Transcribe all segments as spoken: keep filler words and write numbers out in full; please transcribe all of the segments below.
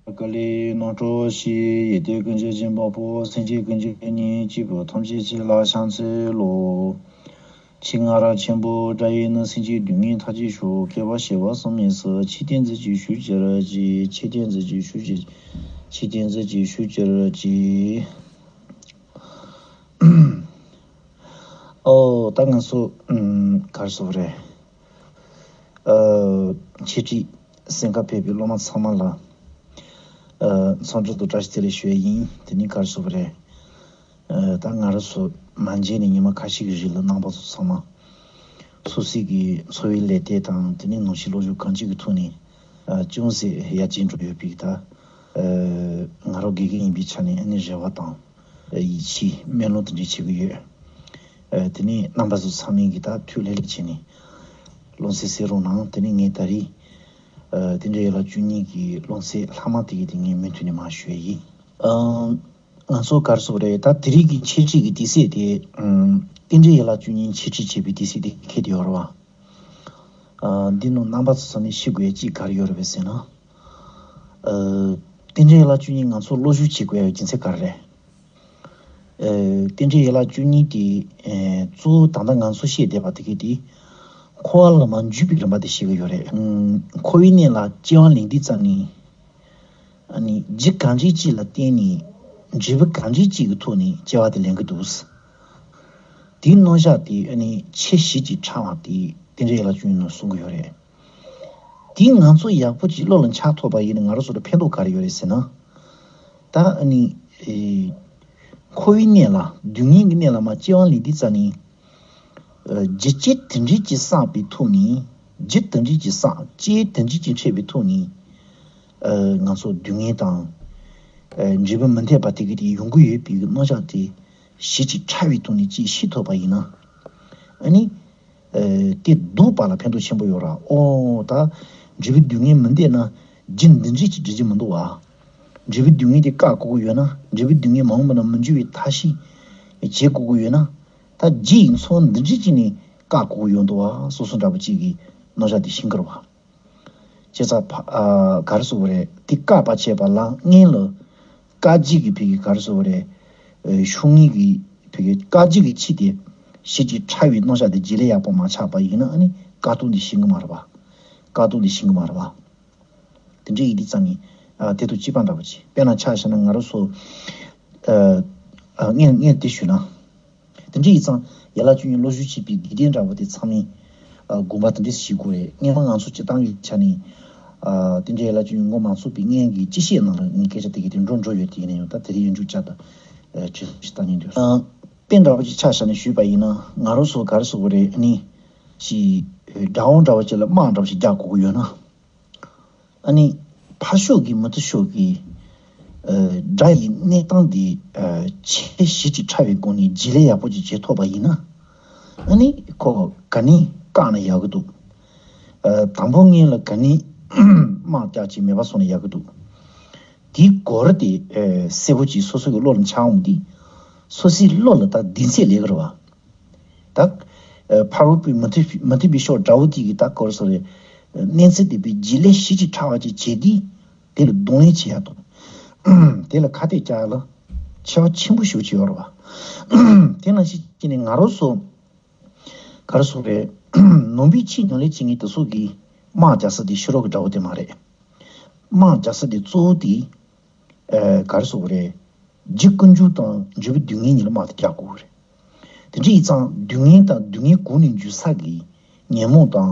ཀ་ལི་ནོ་ཀྲོ་ཤི་ཡེ་ཏེ་ཀུན་གྱི་སྦྱིན་པ་པོ། སེམས་ཅན་ཀུན་གྱི་སྙིང་སྐྱིད་པོ། ཐམས་ཅད་ཆོས་ལ་ཕྱག་འཚལ་ལོ། ཕྱི་ང་རོ་ཆེན་པོ་སྒྲ་ཡི་ནི། སེམས་ཅན་སྡུག་བསྔལ་མཐའ་ཅི་ཤོག་བསྐལ་པ་བྱེ་བ་གསུམ་ཡི་སུ། ཆོས་བསྟན་མཛད་ཅིང་བཞུགས་གྱུར་ཅིག་ཆོས་བསྟན་མཛད་ཅིང་བཞུགས་གྱུར། ཆོས་བསྟན་མཛད་ཅིང་བཞུགས་གྱུར་ཅིག་ཨོ་ད་ང་ཚོ་ཨམ་ག་རེ་ཟེར་དགོས་རེད། ཨ་འཆད་ཁྲིད་གསན་གར་ཕེབས་པའི་སློབ་མ་ཚང་མ་ལ་ཨ་འཚམས་འདྲི་དང་བཀྲ་ཤིས་བདེ་ལེགས་ཞུ་ཡ་ཡིན། དེ་ནི་ག་རེ་ཟེར་དགོས་རེད། ཨ་ད་ང་རང་ཚོ་མ་མཇལ་ནས་ཉི་མ་ཁ་ཤས་ཀྱི་རིང་ལ་རྣམ་པ་ཚོ་ཚང་མ་སོ་སོའི་གི་འཚོ་བའི་ལས་སྡེ་དང་དེ་ནི་ནང་ཆོས་སློབ་སྦྱོང་གང་ཅིའི་ཐོག་ནས་ཨ་ཅུང་ཟད་ཡར་རྒྱས་འགྲོ་ཡོད་པའི་ད་ཨ་ང་རང་དགེ་རྒན་ཡིན་པའི་ཆ་ནས་ཨ་ནི་རེ་བ་དང་ཡིད་ཆེས་སྨོན་ལམ་དེ་འདྲ་བྱེད་ཀྱི་ཡོད། ཨ་དེ་ནས་རྣམ་པ་ཚོ་ཚང་མས་གི་ད་ཐུགས་ལྷོད་ལྷོད་བྱས་ནས་སློབ་ཚན་གསན་རོགས་གནང་། དེ་ནས་ངས་ད་རེས་ཨ་རྟེན་འབྲེལ་ཡན་ལག་བཅུ་གཉིས་ཀྱི་སློབ་ཚན་ལྷག་མ་དེ་གི་དེ་ངས་མུ་མཐུད་ནས་མར་ཞུ་ཡ་ཡིན། ཨ་ང་ཚོ་ག་རེ་ཟེར་དགོས་རེད། ད་དེ་རིང་གི་འཆད་ཁྲིད་ཀྱི་དུས་ཚོད་དེ་ཨམ་རྟེན་འབྲེལ་ཡན་ལག་བཅུ་གཉིས་འཆད་ཁྲིད་བྱེད་པའི་དུས་ཚོད་དེ་འཁེལ་བསྡད་ཡོད་རེད་བ། ཨ་འདི་ནང་རྣམ་པ་ཚོ་ཚང་མས་ཤེས་དགོས་ཡ་གཅིག་ག་རེ་ཡོད་རེད་པས་ཟེར་ན། ཨ་རྟེན་འབྲེལ་ཡན་ལག་བཅུ་གཉིས་ང་ཚོ་བློ་ཞུགས་བྱེད་དགོས་ཡ་རྒྱུ་མཚན་ག་རེ་རེད། ཨ་རྟེན་འབྲེལ་ཡན་ལག་བཅུ་གཉིས་དེ་ཨ་གཙོ་བོ་ད་ལྟ་ང་ཚོ་བཤད་བསྡད་པ་དེ་གས་དེ་འཁོར་བ་ལ་མར་འཇུག་པའི་རིམ་པ་དེ་བཤད་ཀྱི་ཡོད་རེད། ཨ་འཁོར་བའི་གནས་ལ་སྐྱེ་བ་ལེན་དུས་ཙམ་ནས། ཨ་ནི་རྒྱུ་གང་འདྲ་ཅིག་ལ་བརྟེན་ནས་འབྲས་བུ་གང་འདྲ་ཅིག་གི་ཐོག་ནས་སྐྱེ་བ་དེ་ལེན་གྱི་འདུག་དེའི་རྣམ་གཞག་དེ་ཨ་ནི་ཆེས་ཞིབ་ཅིང་ཕྲ་བ་དེ་རྟེན་འབྲེལ་ཡན་ལག་བཅུ་གཉིས་ནང་གསུང་གི་ཡོད་རེད། དེ་ང་ཚོ་ཡག་པོ་ཅིག་བློ་ལ་འཆར་ཐུབ་པ་ཡིན་ན་ང་རང་ཚོ་ལ་ཕན་ཐོགས་ག་རེ་ཡོད་རེད་ཟེར་ན། ད་ཨ་ནི་ཨེ་འཁོར་བའི་གནས་ལ་སྡུག་བསྔལ་གྱི་གནས་ལ་མར་སྐྱེ་བ་ལེན་དུས་ཙམ་ནས། ཨ་རྒྱུ་རྐྱེན་དེ་འདྲ་ཅིག་བསགས་པའི་ཐོག་ནས། རྒྱུ་དེ་འདྲ་ཅིག་བསགས། རྐྱེན་དེ་འདྲ་ཅིག་འཕྲད་པའི་ཐོག་ནས། ཨ་ང་ཚོ་སྡུག་བསྔལ་དང་། ཨ་འབྲས་བུ་མི་འཐད་པ་དེ་གི་དེ་ཡོང་གི་ཡོད་པའི་རྣམ་གཞག་དེ་ཞིབ་ཅིང་ཕྲ་བའི་ཐོག་ནས་ཅིག་ཤེས་ཐུབ་པ་ཡིན་ན། ཨ་ནི། ཨ་དེ་སྡུག་པ་ལ་ཕན་ཐོགས་ཆེན་པོ་ཡོད་ར། ཨོ་ད་འབྲས་བུ་སྡུག་བསྔལ་མི་འདོད་ན་རྒྱུ་འདི་འདྲ་ཅིག་འབྲི་རྒྱུ་མི་འདུག་བ། འབྲས་བུ་སྡུག་བསྔལ་དེ་བཀག་དགོས་ཀྱི་ཡོད་ན། འབྲས་བུ་སྡུག་བསྔལ་མ་འོངས་པ་ན་མི་འབྱུང་བའི་ཐབས་ཤེས་བྱེད་དགོས་ཀྱི་ཡོད་ན། ད་རྒྱུ་ཡི་ཚོགས་འདི་འདྲ་ཅིག་ནས་བཀག་དགོས་ཀྱི་ཡོད་འདུག་བ། སོ་སོ་འདྲ་པོ་ཅིག་གིས་རྣམ་གཞག་དེ་ཤེས་ཀྱི་རེད་བ། བྱས་ཙང་ཕ་ཨ་ག་རེ་ཟེར་དགོས་རེད། དེ་བཀག་པ་བྱས་པ་ལ་སྔོན་ལ་བཀག་རྒྱུ་གི་ཕ་གི་ག་རེ་ཟེར་དགོས་རེད། ཨ་ཤུགས་རྐྱེན་གྱི་ཕ་གི་བཀག་རྒྱུ་གི་ཆེད་དེ་ཞིབ་ཅིང་ཕྲ་བའི་རྣམ་གཞག་དེ་རྗེས་ལས་ཡག་པོ་མ་ཆགས་པ་ཡིན་ན་ཨ་ནི་བཀག་སྡོམ་དེ་ཤེས་ཀྱི་མ་རེད་བ། བཀག་སྡོམ་དེ་ཤེས་ཀྱི་མ་རེད་བ། དེ་འདྲ་ཡིན་དུས་ཙམ་ནས་ཨ་དེ་དང་གཅིག་པ་འདྲ་པོ་ཅིག་དཔེར་ན་ཆ་བཞག་ན་ང་རང་ཚོ་ཨ་ཨ་སྔོན་སྔོན་དེ་ཞུས་ན། དེ་འདྲ་ཡིན་ཙང་ཡན་ལག་བཅུ་གཉིས་བློ་ཞུགས་བྱེད་པའི་དགེ་ལྡན་འདྲ་པོ་དེ་ཚང་མས་ཨ་དགོངས་པ་དེ་འདྲ་བཞེས་དགོས་རེད། སྔོན་མ་ང་ཚོ་སྤྱིར་བཏང་གི་ཆ་ནས་ཨ་དེ་འདྲའི་ཡན་ལག་བཅུ་གཉིས་མགོ་མ་ཚོས་པའི་སྔོན་གྱི་སྤྱི་བཤད་ནང་ལ་ངས་སྐད་ཆ་དེ་གའི་དེ་འགྲོ་འགྲོ་ཡོད་དེ་ཡིན་ན་ཡང་ད་དེ་རིང་ཡིན་འཇུག་བྱ་དང་ཨ་བྲིས་ཤིག་བཏང་ཉན་དུས། ཨ་དཔེ་འདྲ་པོ་ཅིག་ཆ་བཞག་ནས་ཞུས་པ་ཡིན་ན་ང་རང་ཚོ་ག་རེ་ཟེར་དགོས་རེད། ཨ་ནི་ཅིག་དགྲ་བོ་འདྲ་པོ་ཅིག་ལ་དམག་འདྲ་པོ་ཅིག་རྒྱག་དགོས་ཀྱི་ཡོད་ན། ཨ་ནི་ཕར་ཕྱོགས་ཀྱིས་མུ་མཐུད་ཕྱོགས་ཀྱིས་ཨ་དགྲ་ཡི་གནས་སྟངས་འདི་ཨ་ཆེས་ཞིབ་ཅིང་ཕྲ་བའི་སྒོ་ནས་རྗེས་ལས་ཡག་པོ་ཅིག་བྱེད་ཐུབ་པ་ཡིན་ན། ཨ་ནི་ཁོ་ག་ནས་བཀག་ན་ཡག་གི་འདུག་ཨ་དང་པོ་སྔོན་ལ་ག་ནས་དམག་རྒྱག་ཅིག་མེད་པ་བཟོ་ན་ཡག་གི་འདུག་དེའི་སྐོར་དེ་ཨ་གསལ་པོ་ཅིག་སོ་སོ་གི་བློ་ལ་འཆར་འོང་དུས། སོ་སོའི་བློ་ལ་ད་གདེང་ཚོད་སླེབས་ཀྱི་རེད་བ། ད་ཨ་ཕ་རོལ་པོའི་མུ་མཐུད་མུ་མཐུད་པའི་ཕྱོགས་དགྲ་བོ་དེ་གིས་ད་ག་རེ་ཟེར་དགོས་རེད། གནས་ཚུལ་དེ་བས་རྗེས་ལས་ཞིབ་ཅིང་ཕྲ་བ་ཅིག་བྱས་དུས། དེ་ལ་གདོང་ལེན་བྱེད་ཡག་དང་། དེ་ལ་ཁ་གཏད་བཅག་ཡག་ལ་ཆེ་བ་ཆེན་པོ་ཞེ་པོ་ཅིག་ཡོད་རེད་བ། དེ་ནང་བཞིན་བྱས་ནས་ང་རང་ཚོ་ག་རེ་ཟེར་དགོས་རེད། ནང་པའི་ཆོས་ཉམས་ལེན་བྱེད་མཁན་དེ་ཚོ་གིས་དམག་རྒྱག་ས་དེ་ཕྱི་རོལ་གྱི་དགྲ་བོ་དེ་མ་རེད། དམག་རྒྱག་ས་དེ་གཙོ་བོ་དེ་ཨ་ག་རེ་ཟེར་དགོས་རེད། རྒྱུ་ཀུན་འབྱུང་དང་འབྲས་བུ་སྡུག་བསྔལ་གཉིས་ལ་དམག་དེ་རྒྱག་དགོས་ཀྱི་རེད། དེ་འདྲ་ཡིན་ཙང་སྡུག་བསྔལ་དང་སྡུག་བསྔལ་གང་ནས་འབྱུང་ས་གི་ཉོན་མོངས་དང་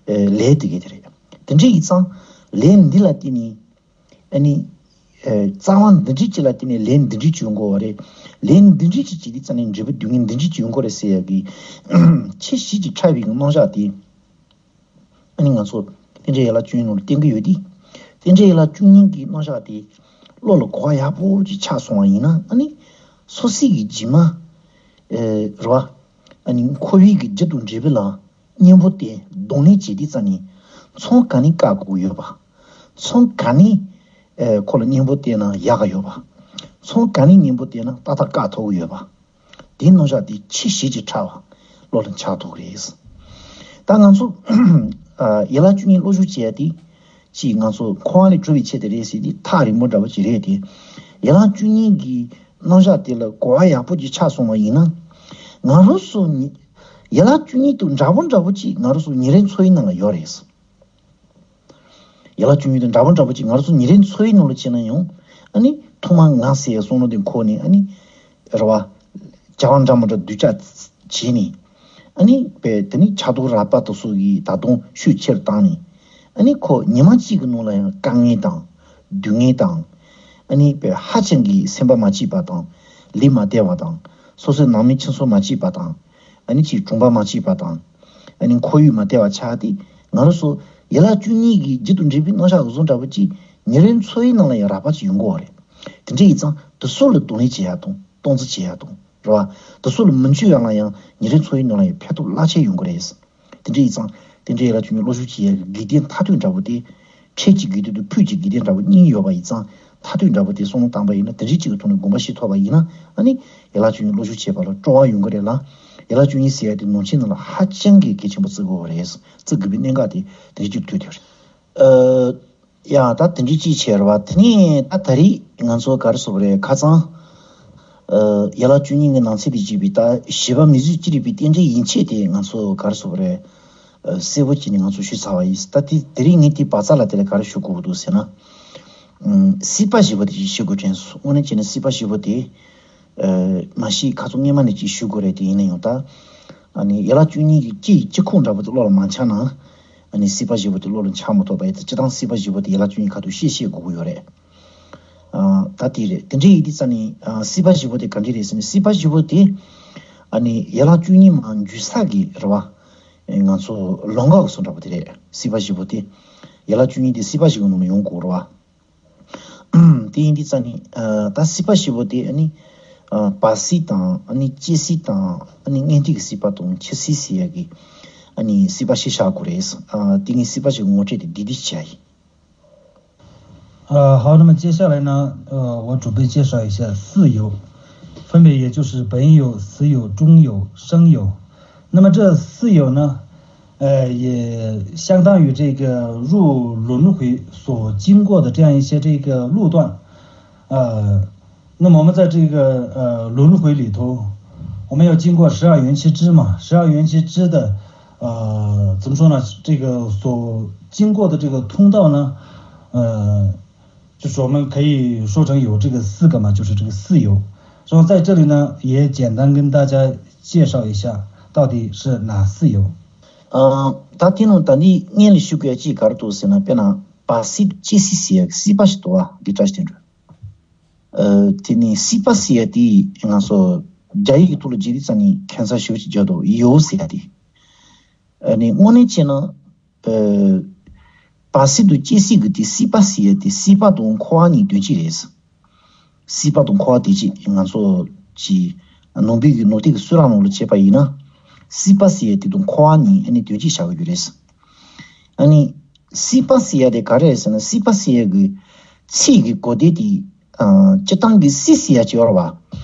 ཨ་ལས་དེ་ག་དེ་རེད། དེ་འདྲ་ཡིན་ཙང་ལས་འདི་ལ་བརྟེན་ནས་ཨ་ནི་ཨ་རྩ་བ་འདི་འདྲ་ཅིག་ལ་བརྟེན་ནས་ལས་འདི་འདྲ་ཅིག་ཡོང་དགོས་པ་རེད། ལས་འདི་འདྲ་ཅིག་བྱེད་དུས་ཙམ་ནས་འབྲས་བུ་སྡུག་བསྔལ་འདི་འདྲ་ཅིག་ཡོང་དགོས་རེད་ཟེར་ཡག་གི་ཆེས་ཞིབ་ཅིང་ཕྲ་བའི་རྣམ་གཞག་དེ། ཨ་ནི་ང་ཚོ་རྟེན་འབྲེལ་ཡན་ལག་བཅུ་གཉིས་ནང་ལ་བསྟན་གྱི་ཡོད་དེ། རྟེན་འབྲེལ་ཡན་ལག་བཅུ་གཉིས་ཀྱི་རྣམ་གཞག་དེ་བློ་ལ་གོ་བ་ཡག་པོ་ཅིག་ཆགས་སོང་བ་ཡིན་ན། ཨ་ནི་སོ་སོའི་གི་རྗེས་མ་ཨེ་རེད་བ། ཨ་ནི་འཁོར་བའི་གི་རྒྱུ་དང་འབྲས་བུ་ལ་གཉེན་པོ་བསྟེན་གདོང་ལེན་བྱེད་དུས་ཙམ་ནས་མཚམས་ག་ནས་བཀག་དགོས་ཀྱི་ཡོད་པ། མཚམས་ག་ནས་ཨེ་ཁོ་ལ་གཉེན་པོ་བསྟེན་ན་ཡག་ག་ཡོད་པ། མཚམས་ག་ནས་གཉེན་པོ་བསྟེན་ན་ཏག་ཏག་བཀག་ཐུབ་ཀྱི་ཡོད་པ། དེའི་རྣམ་གཞག་དེ་ཆེས་ཞིབ་ཅིང་ཕྲ་བ་བློ་ལ་འཆར་ཐུབ་ཀྱི་རེད། ད་ང་ཚོ་ཨ་ཡན་ལག་བཅུ་གཉིས་བློ་ཞུགས་བྱེད་ཡ་དེ་ ཅིག་ང་ཚོ་འཁོར་བ་ལས་གྲོལ་བའི་ཆེད་དུ་རེད་ཟེར་དེ་ཐག་རིང་པོ་འདྲ་བོ་ཅིག་རེད་དེ། ཡན་ལག་བཅུ་གཉིས་ཀྱི་རྣམ་གཞག་དེ་ལ་གོ་བ་ཡག་པོ་ཅིག་ཆགས་སོང་བ་ཡིན་ན། ང་རང་ཚོ་ནི་ཡན་ལག་བཅུ་གཉིས་དང་འདྲ་པོ་འདྲ་པོ་ཅིག་ང་རང་ཚོ་ཉིན་རེའི་འཚོ་བའི་ནང་ལ་ཡོད་རེད། ཡན་ལག་བཅུ་གཉིས་དང་འདྲ་པོ་འདྲ་པོ་ཅིག་ང་རང་ཚོ་ཉིན་རེའི་འཚོ་བའི་ནང་ལ་བྱས་ན་ཡང་། ཨ་ནི་ཐོག་མར་ང་ཟེར་བའི་བསམ་བློ་དེ་འཁོར་ནས། ཨ་ནི་རེད་བ། བྱ་བ་འདྲ་མི་འདྲ་སྡུག་ཅག་བྱས་ནས། ཨ་ནི་པས་དེ་ནི་ཆགས་རྡོ་རགས་པ་དེ་ཚོ་གིས་ད་དུང་ཤུགས་ཆེར་བཏང་ནས། ཨ་ནི་ཁོ་ཉི་མ་གཅིག་གི་ནང་ལ་ཡང་དཀའ་ངལ་དང་། སྡུག་བསྔལ་དང་། ཨ་ནི་པས་ཧ་ཅང་གི་སེམས་པ་མ་སྐྱིད་པ་དང་། ལུས་མ་བདེ་བ་དང་། སོ་སོའི་ནང་མི་ཁྱིམ་ཚང་མ་སྐྱིད་པ་དང་། ཨ་ནི་ཅིག་གྲོང་པ་མ་སྐྱིད་པ་དང་། ཨ་ནི་ཁོར་ཡུག་མ་བདེ་བ་ཆགས་ཏེ། ང་རང་ཚོ་ཡན་ལག་བཅུ་གཉིས་ཀྱི་རྒྱུ་དང་འབྲས་བུའི་རྣམ་གཞག་འུ་ཚོ་འདྲ་པོ་ཅིག་ཉིན་རེའི་འཚོ་བའི་ནང་ལ་ཡང་རགས་པ་ཅིག་ཡོང་གི་ཡོད་རེད། དེ་འདྲ་ཡིན་ཙང་དེ་ཚོ་ལ་གདོང་ལེན་བྱེད་ཡག་དང་སྟངས་འཛིན་བྱེད་ཡག་དང་། རེད་བ། དེ་ཚོ་ལ་མི་འཇུ་ཡག་ལ་ཡང་ཉིན་རེའི་འཚོ་བའི་ནང་ལ་ཡང་ཕན་ཐོགས་རླབས་ཆེན་ཡོང་གི་རེད། དེ་འདྲ་ཡིན་ཙང་དེ་འདྲའི་ཡན་ལག་བཅུ་གཉིས་བློ་ཞུགས་བྱེད་ཡག་གི་དགེ་ལྡན་མཐའ་དོན་འདྲ་པོ་དེ། འཕྲལ་གྱི་དགེ་ལྡན་དང་ཕུལ་གྱི་དགེ་ལྡན་འདྲ་པོ་གཉིས་ཡོད་པ་ཡིན་ཙང་། མཐའ་དོན་འདྲ་པོ་དེ་བསམ་བློ་བཏང་པ་ཡིན་ན། དེ་འདྲའི་གཅིག་གི་ཐོག་ནས་དགོངས་པ་བཞེས་ཐུབ་པ་ཡིན་ན། ཨ་ནི་ཡན་ལག་བཅུ་གཉིས་བློ་ཞུགས་བྱེད་པ་ལ་སྤྲོ་བ་ཡོང་གི་རེད་ལ། ཡན་ལག་བཅུ་གཉིས་ཟེར་ཡག་དེ་ནང་ཆེན་ནང་ལ་ཧ་ཅང་གི་གལ་ཆེན་པོ་བརྩི་དགོས་པ་རེད། བརྩི་དགོས་པའི་གནད་འགག་དེ་དེ་འདྲའི་གཅིག་ཐུག་བསྡད་ཡོད་རེད། ཨ། ཡ། ད་དེ་འདྲའི་གཅིག་བྱས་རེད་བ། དེ་ནས་ད་ད་རེས་ང་ཚོ་ག་རེ་ཟེར་དགོས་རེད། ཁ་སང་། ཨ། ཡན་ལག་བཅུ་གཉིས་ཀྱི་ནང་ཚན་དུ་བགྱིས་པའི་ད་བཞི་པ་མིང་གཟུགས་ཅི་རིགས་པའི་རྟེན་འབྲེལ་ཡན་ཆད་དེ་ང་ཚོ་ག་རེ་ཟེར་དགོས་རེད། ཨ། གསལ་པོ་བྱས་ནས་ང་ཚོ་ཞུས་ཚར་བ་ཡིན། ད་དེ་དེ་རིང་ངས་དེའི་བར་མཚམས་ལ་དེ་ལ་ག་རེ་ཞུ་དགོས་འདུག་ཟེར་ན། ཨ། སྲིད་པ་བཞི་པོ་དེ་ཞིག་ཞུ་དགོས་དྲན་སོང་། དངོས་གནས་བྱས་ན་སྲིད་པ་བཞི་པོ་དེ། ཨ། མ་གཞི་ཁ་སང་སྔོན་མ་ནས་ཅིག་ཞུ་དགོས་རེད་དེ། ཡིན་ན་ཡང་ད། ཨ་ནི་ཡན་ལག་བཅུ་གཉིས་ཀྱི་སྤྱི་ཡི་སྤྱི་ཁོག་འདྲ་པོ་དེ་བློ་ལ་མ་འཆར་ན། ཨ་ནི་སྲིད་པ་བཞི་པོ་དེ་བློ་ལ་འཆར་མ་ཐུབ་པ་ཡིན་ཙང་། སྤྱིར་བཏང་སྲིད་པ་བཞི་པོ་དེ་ཡན་ལག་བཅུ་གཉིས་ཁ་ཐུག་ཤེས་ཤེས་དགོས་ཀྱི་ཡོད་རེད། ཨ། ད་དེ་རེད། དེ་འདྲ་ཡིན་དུས་ཙང་ནི། ཨ། སྲིད་པ་བཞི་པོ་དེ་ག་འདྲ་རེད་ཟེར་ན། སྲིད་པ་བཞི་པོ་དེ། ཨ་ནི་ཡན་ལག་བཅུ་གཉིས་མར་འཇུ་ས་གི་རེད་བ། ང་ཚོ་ལམ་ཁ་གི་བཟོ་འདྲ་པོ་དེ་རེད། སྲིད་པ་བཞི་པོ་དེ། ཡན་ལག་བཅུ་གཉིས་དེ་སྲིད་པ་བཞི་པོ་ནང་ལ་ཡོང་དགོས་རེད་བ། དེ་ཡིན་དུས་ཙང་ནི། ཨ། ད་སྲིད་པ་བཞི་པོ་དེ་ཨ་ནི། ཨ། བར་སྲིད་དང་། ཨ་ནི་སྤྱི་སྲིད་དང་། ཨ་ནི་གཉེན་སྒྲིག་གི་སྲིད་པ་དང་། འཆི་སྲིད་ཟེར་ཡག་གི། ཨ་ནི་སྲིད་པ་བཞི་བཞག་དགོས་རེད། ཨ། དེ་ངས་སྲིད་པ་བཞི་གི་ངོ་སྤྲོད་དེ་འདི་འདི་བྱས་ཡིན། 呃，好，那么接下来呢，呃，我准备介绍一下四有，分别也就是本有、死有、终有、生有。那么这四有呢，呃，也相当于这个入轮回所经过的这样一些这个路段，呃，那么我们在这个呃轮回里头，我们要经过十二缘起支嘛，十二缘起支的，呃，怎么说呢？这个所经过的这个通道呢，呃，就是我们可以说成有这个四个嘛，就是这个四有。所以在这里呢，也简单跟大家介绍一下，到底是哪四有。 ཨ། ད་དེ་ནང་ད་ནི་སྔོན་ལ་ཞུ་དགོས་ཡ་ཅིག་ག་རེ་འདུག་ཟེར་ན། དཔེར་ན་བར་སྲིད་དང་སྤྱི་སྲིད་ཟེར་ཡ་གི་སྲིད་པ་ཞིག་འདུག་བ། འདི་བཀྲ་ཤིས་དོན་གྲུབ། ཨ། དེ་ནི་སྲིད་པ་ཟེར་ཡ་དེ་ང་ཚོ་རྒྱ་ཡིག་གི་ཐོག་ལ་བགྱིས་དུས་ཙང་ནི་ཁྱད་མཚར་ཞེ་པོ་ཅིག་བརྗོད་འདུག། ཡོ་ཟེར་ཡ་དེ། ཨ་ནི་དངོས་གནས་བྱས་ན། ཨ། བར་སྲིད་དང་སྤྱི་སྲིད་ཀྱི་དེ་སྲིད་པ་ཟེར་ཡ་དེ་སྲིད་པ་དང་འཁོར་བ་གཉིས་དོན་གཅིག་རེད། སྲིད་པ་དང་འཁོར་བ་དེ་གཅིག་ང་ཚོ་གི་ནང་པའི་གི་ནང་བསྟན་གྱི་གསུང་རབ་ནང་ལ་བྱས་པ་ཡིན་ན། སྲིད་པ་ཟེར་ཡ་དེ་དང་འཁོར་བ་གཉིས་ཨ་ནི་དོན་གཅིག་བཞག་གི་ཡོད་རེད། ཨ་ནི་སྲིད་པ་ཟེར་ཡ་དེ་ག་རེ་རེད་ཟེར་ན། སྲིད་པ་ཟེར་ཡ་གི་ཚིག་གི་གོ་དོན་དེ། ཨ། སྤྱིར་བཏང་གི་སྲིད་ཟེར་ཡ་ཅིག་ཡོད་རེད་བ།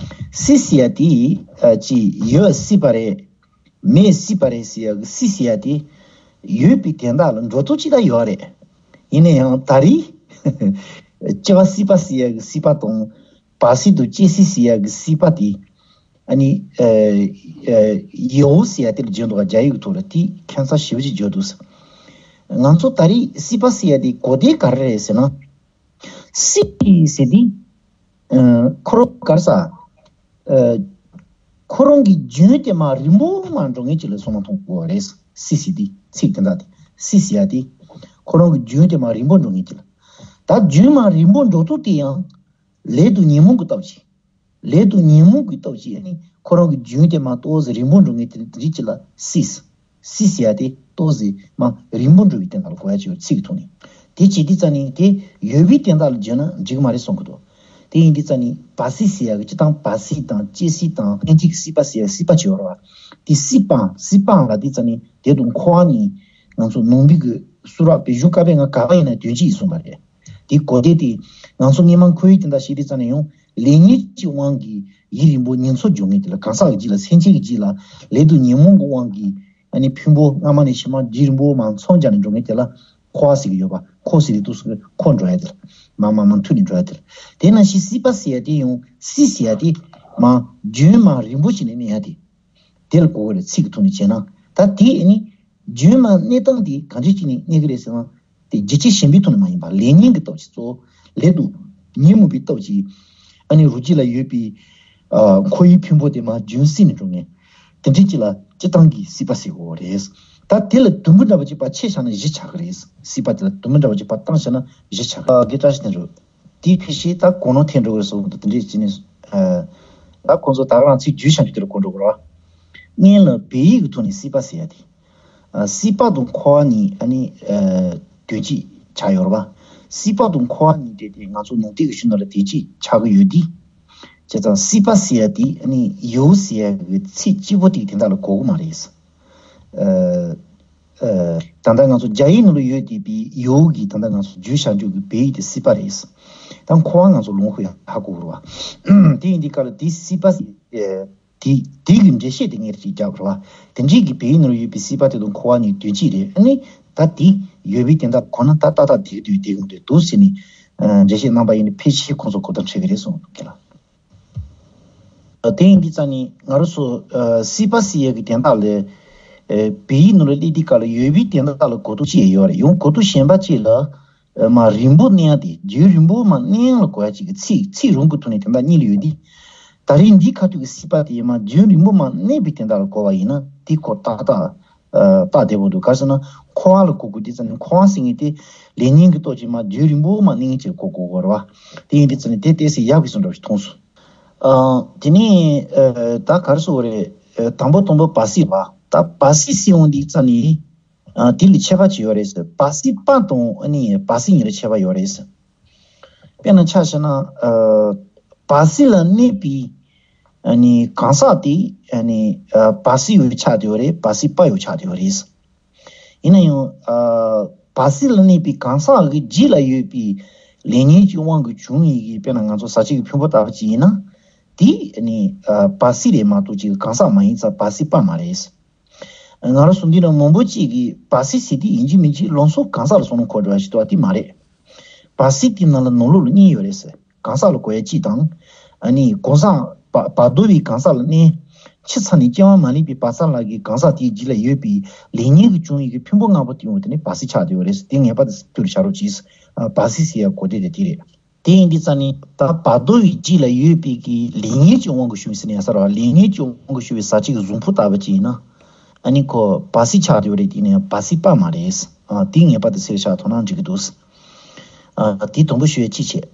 སྲིད་ཟེར་ཡ་དེ། ཨ། ཅིག་ཡོད་སྲིད་པ་རེད། མེད་སྲིད་པ་རེད་ཟེར་ཡ་གི་སྲིད་ཟེར་ཡ་དེ་ཡོད་པའི་དོན་དག་ལ་འགྲོ་ཐུབ་ཅིག་ད་ཡོད་རེད། ཡིན་ན་ཡང་ད་རེས་སྤྱི་བ་སྲིད་པ་ཟེར་ཡ་གི་སྲིད་པ་དང་། བར་སྲིད་དང་སྤྱི་སྲིད་ཟེར་ཡ་གི་སྲིད་པ་དེ། ཨ་ནི། ཨ། ཨ། ཡོ་ཟེར་ཡ་དེ་ལ་བརྗོད་འདུག་བ། རྒྱ་ཡིག་གི་ཐོག་ལ་དེ་ཁྱད་མཚར་ཞེ་པོ་ཅིག་བརྗོད་འདུག། ང་ཚོ་ད་རེས་སྲིད་པ་ཟེར་ཡ་དེ་གོ་དོན་ག་རེ་རེད་ཟེར་ན། སྲིད་ཟེར་དེ། ཨ། ཁོ་རང་ག་རེ་ཟ། ཨ། ཁོ་རང་གི་རྒྱུན་དེ་མར་རིང་པོ་མར་འགྲོ་མཁན་ཅིག་ལ་བསམ་བློ་གཏོང་དགོས་པ་རེད། སྲིད་ཟེར་དེ་ཚིག་དེ་འདྲ་དེ། སྲིད་ཟེར་ཡ་དེ། ཁོ་རང་གི་རྒྱུན་དེ་མར་རིང་པོ་འགྲོ་མཁན་ཅིག་ལ། ད་རྒྱུན་མར་རིང་པོ་འགྲོ་དུས་དེ་ཡང་ལས་དང་ཉོན་མོངས་ཀྱི་སྟོབས་ཀྱིས། ལས་དང་ཉོན་མོངས་ཀྱི་སྟོབས་ཀྱིས་ནི་ཁོ་རང་གི་རྒྱུན་དེ་མར་ཏོག་ཙམ་རིང་པོ་འགྲོ་མཁན་དེ་རིགས་ཅིག་ལ་སྲིད། སྲིད་ཟེར་ཡ་དེ་ཏོག་ཙམ་མར་རིང་པོ་འགྲོ་བའི་དོན་དག་ལ་གོ་ཡ་ཅིག་ཡོད། ཚིག་གི་ཐོག་ནས། དེ་བྱེད་དུས་ཙང་ནི་དེ་ཡོད་པའི་དོན་དག་ལ་བརྗོད་ན་འགྲིག་གི་མ་རེད་བསམ་གྱི་འདུག། དེ་ཡིན་དུས་ཙང་ནི་བར་སྲིད་ཟེར་ཡ་གི་སྤྱིར་བཏང་བར་སྲིད་དང་སྤྱི་སྲིད་དང་གཉེན་སྒྲིག་སྲིད་པ་ཟེར་ཡ་སྲིད་པ་ཅིག་ཡོད་རེད་བ། དེ་སྲིད་པའང་སྲིད་པའང་ལབ་དུས་ཙང་ནི་དེ་དང་འཁོར་བ་གཉིས་ང་ཚོ་ནང་པའི་གི་གསུང་རབ་པའི་གཞུང་བཀའ་པོད་ལྔ་ག་པར་ཡིན་ན་དོན་གཅིག་ཡིན་གསུངས་པ་རེད། དེའི་གོ་དོན་དེ་ང་ཚོ་སྔོན་མ་འཁོར་བའི་དོན་དག་བཤད་དུས་ཙང་ནས་ཡང་ལས་ཉོན་གྱི་དབང་གིས་ཡུན་རིང་པོ་ཉིན་མཚན་འགྱོ་མཁན་དེ་ལ། གང་ཟག་གི་རྒྱུད་ལ་སེམས་ཅན་གྱི་རྒྱུད་ལ་ལས་དང་ཉོན་མོངས་ཀྱི་དབང་གིས་ཨ་ནི་ཕུང་པོ་སྔ་མ་ནས་ཕྱི་མ་རྒྱུན་རིང་པོ་མར་མཚམས་སྦྱར་ནས་འགྲོ་མཁན་དེ་ལ་ འཁོར་བ་ཟེར་གྱི་ཡོད་པ། འཁོར་ཟེར་དུས་སུ་འཁོར་འགྲོ་ཡ་དེ་ལ། མ་མ་མ་མཐུད་ནས་འགྲོ་ཡ་དེ་ལ། དེ་ནང་བཞིན་སྲིད་པ་ཟེར་ཡ་དེ་ཡང་སྲིད་ཟེར་ཡ་དེ་མ་རྒྱུན་མ་རིང་པོ་ཞིག་ནས་གནས་ཡ་དེ། དེ་ལ་གོ་དགོས་རེད། ཚིག་གི་ཐོག་ནས་བྱས་ན། ད་དེ་ཨ་ནི་རྒྱུན་མ་གནས་སྟངས་དེ་གང་འདྲ་ཅིག་ནས་གནས་ཀྱི་རེད་ཟེར་ན། དེ་འཇིགས་བྱེད་ཞེན་པའི་ཐོག་ནས་མ་ཡིན་པ། ལས་ཉོན་གྱི་སྟོབས་ཀྱིས། གཙོ་བོ་ལས་དང་ཉོན་མོངས་པའི་སྟོབས་ཀྱིས་ཨ་ནི་རུས་རྒྱུད་ལ་ཡོད་པའི་ཨ་འཁོར་བའི་ཕུང་པོ་དེ་མར་རྒྱུན་བསྲིངས་ནས་འགྲོ་མཁན། དེ་འདྲའི་ཅིག་ལ་སྤྱིར་བཏང་གི་སྲིད་པ་ཟེར་གྱི་ཡོད་རེད། ད་དེ་ལ་དུམ་བུ་འདྲ་པོ་ཅིག་ཕར་ཕྱེ་བཞག་ན་བཞི་ཆགས་ཀྱི་རེད། སྲིད་པ་དེ་ལ་དུམ་བུ་འདྲ་པོ་ཅིག་ཕར་བཏང་བཞག་ན་བཞི་ཆགས་ཀྱི་རེད། དེ་བཀྲ་ཤིས་དོན་གྲུབ། དེའི་ཕལ་ཆེར་ད་གོ་ནོར་ཐེབས་འགྲོ་གི་རེད་བསམ་གྱི་འདུག་དེ་འདྲའི་བྱས་ནས། ཨ། ད་ཁོང་ཚོ་ད་ག་རང་ཚིག་བརྗོད་བྱ་རྒྱུ་དེ་ལ་གོ་འགྲོ་གི་རེད་བ། སྔོན་ལ་བོད་ཡིག་གི་ཐོག་ནས་སྲིད་པ་ཟེར་ཡ་དེ། ཨ། སྲིད་པ་དང་འཁོར་བ་གཉིས་ཨ་ནི་ཨ་དོན་གཅིག་ཆགས་ཡོད་རེད་བ། སྲིད་པ་དང་འཁོར་བ་གཉིས་དེ་དེ་ང་ཚོ་ནང་བསྟན་གྱི་གཞུང་ནང་ལ་དོན་གཅིག་ཆགས་ཀྱི་ཡོད་དེ། བྱས་ཙང་སྲིད་པ་ཟེར་ཡ་དེ་ཨ་ནི་ཡོད་ཟེར་ཡ་གི་ཚིག་གཅིག་པོ་དེ་དེ་དག་ལ་གོ་གི་མ་རེད། ཨ། ཨ། ད་ལྟ་ང་ཚོ་རྒྱ་ཡིག་ནང་ལ་ཡོད་བསྡད་པའི་ཡོད་ཀྱི་ད་ལྟ་ང་ཚོ་བརྗོད་བྱ་རྒྱུ་གི་བོད་ཡིག་དེ་སྲིད་པ་རེད། ད་འཁོར་བ་ང་ཚོ་ལོངས་སྐུ་ཡང་ཧ་གོ་གི་རེད་བ། དེ་ཡིན་དུས་སྐབས་ལ་དེ་སྲིད་པ་ཟེར་དེ་དེ་གི་འགྲེལ་བཤད་དེ་ངས་ཅིག་རྒྱབ་རེད་བ། དེ་འདྲའི་གི་བོད་ཡིག་ནང་ལ་ཡོད་པའི་སྲིད་པ་དེ་དང་འཁོར་བ་གཉིས་དོན་གཅིག་རེད། ཨ་ནི་ད་དེ་ཡོད་པའི་དོན་དག་གོ་ན་ད་ཏག་ཏག་བསྡད་ཀྱི་འདུག་བསྡད་ཀྱི་འདུག་ཟེར་ནས། ཨ། འགྲེལ་བཤད་གནང་པ་ཡིན་ན་ཕལ་ཆེར་ཁོང་ཚོ་གོ་བརྡ་འཕྲོད་ཀྱི་རེད་གསུངས་འདུག་ཁྱེད་ལ། དེ་ཡིན་དུས་ཙང་ནི་ང་རང་ཚོ་ཨ་སྲིད་པ་ཟེར་ཡས་ཀྱི་དོན་དག་ལ། ཨ། བོད་ཡིག་ནང་ལ་སླེབས་དུས་སྐབས་ལ་ཡོད་པའི་དོན་དག་ལ་གོ་རྟོགས་ཅི་ཡང་ཡོད་རེད། ཡང་གོ་རྟོགས་གཞན་པ་ཅིག་ལ། ཨ། མ་རིང་པོ་གནས་ཡ་དེ། རྒྱུན་རིང་པོ་མ་གནས་ཡ་ལ་གོ་ཡ་ཅིག་གི་ཚིག་ཚིག་རང་གི་ཐོག་ནས་དོན་དག་གཉིས་ལ་ཡོད་དེ། ད་རེས་འདི་ཁ་ཐུག་གི་སྲིད་པ་དེ་མ་རྒྱུན་རིང་པོ་མ་གནས་པའི་དོན་དག་ལ་གོ་བ་ཡིན་ན་དེ་ཁོ་ཏག་ཏག་ཨ། སྟབས་བདེ་པོ་འདུག་ག་རེ་ཟེར་ན་འཁོར་བ་ལ་གོ་དགོས་དུས་ཙམ་ནས། འཁོར་བ་ཟེར་མཁན་དེ་ལས་ཉོན་གྱི་སྟོབས་ཀྱིས་མ་རྒྱུན་རིང་པོ་མ་གནས་མཁན་ཅིག་གོ་དགོས་རེད་བ། དེ་ཡིན་དུས་ཙམ་ནས་དེ་ཏོག་ཙམ་ཡག་པོ་བཟོ་འདྲ་ཞིག་མཐོང་སོང་། ཨ། དེ་ནས་ཨ་ད་ག་རེ་ཟེར་དགོས་རེད། ཨ། དང་པོ་དང་པོ་བར་སྲིད་བ། ད་བར་སྲིད་ཟེར་ཡོང་དུས་ཙམ་ནས། ཨ། དེ་ལ་ཁྱད་པར་ཅིག་ཡོད་རེད་ཟེར། བར་སྲིད་པ་དང་ཨ་ནི་བར་སྲིད་གཉིས་ལ་ཁྱད་པར་ཡོད་རེད་ཟེར། དཔེར་ན་ཆ་བཞག་ན། ཨ། བར་སྲིད་ལ་གནས་པའི་ཨ་ནི་གང་ཟག་དེ་ཨ་ནི་ཨ་བར་སྲིད་ཡང་ཆགས་བསྡད་ཡོད་རེད། བར་སྲིད་པ་ཡང་ཆགས་བསྡད་ཡོད་རེད། ཡིན་ན་ཡང་། ཨ། བར་སྲིད་ལ་གནས་པའི་གང་ཟག་གི་རྒྱུད་ལ་ཡོད་པའི་ལས་ཉོན་གྱི་དབང་གིས་བྱུང་བའི་གི། དཔེར་ན་ང་ཚོ་བཟའ་བཅའ་གི་ཕུང་པོ་ལྟ་བུ་ཅིག་ཡིན་ན། དེ་ཨ་ནི་ཨ་བར་སྲིད་རེད་མ་གཏོགས་ཅིག་གང་ཟག་མ་ཡིན་ཙང་བར་སྲིད་པ་མ་རེད། ང་རང་ཚོ་འདི་ན་མང་པོ་ཅིག་གིས་བར་སྲིད་ཟེར་དུས་ཡིན་གཅིག་མིན་གཅིག་ལམ་སང་གང་ཟག་ལ་བསམ་བློ་འཁོར་འགྲོ་བ་ཞིག་འདུག་པ། དེ་མ་རེད། བར་སྲིད་དེ་ནང་ལ་ནང་ལོགས་ལ་གཉིས་ཡོད་རེད་ཟེར། གང་ཟག་ལ་གོ་ཡ་གཅིག་དང་། ཨ་ནི་གང་ཟག་བར་བར་དོ་བའི་གང་ཟག་ལ་གནས། ཕྱི་མཚམས་ནས་སྐྱེ་བ་མ་ལེན་པའི་བར་མཚམས་ལ་གི་གང་ཟག་དེའི་རྒྱུད་ལ་ཡོད་པའི་ལས་ཉོན་གྱིས་བྱུང་བའི་གི་ཕུང་པོ་ལྔ་པོ་དེ་ཡང་དེ་ནི་བར་སྲིད་ཆགས་བསྡད་ཡོད་རེད་ཟེར། དེ་ངེས་པར་དུ་ཐུགས་ལ་བཞག་རོགས་གྱིས། ཨ། བར་སྲིད་ཟེར་ཡ་གོ་བདེ་དེ་དེ་རེད། དེ་ཡིན་དུས་ཙང་ནི་ད་བར་དོ་བའི་རྒྱུད་ལ་ཡོད་པའི་གི་ལས་ཉོན་གྱི་དབང་གིས་བྱུང་བའི་ཟེར་ན་ཡང་ས་ར་བ། ལས་ཉོན་གྱི་དབང་གིས་བྱུང་བའི་བཟའ་བཅའ་གི་གཟུགས་ཕུང་ལྟ་བུ་ཅིག་ཡིན་ན། ཨ་ནི་ཁོ་བར་སྲིད་ཆགས་བསྡད་ཡོད་རེད། དེ་ནི་བར་སྲིད་པ་མ་རེད། ཨ། དེ་ངེས་པར་དུ་གསལ་བཞག་ཐུབ་ན་འགྲིག་གི་འདུག། ཨ། དེ་དང་པོ་ཞུ་ཡ་གཅིག་བྱས།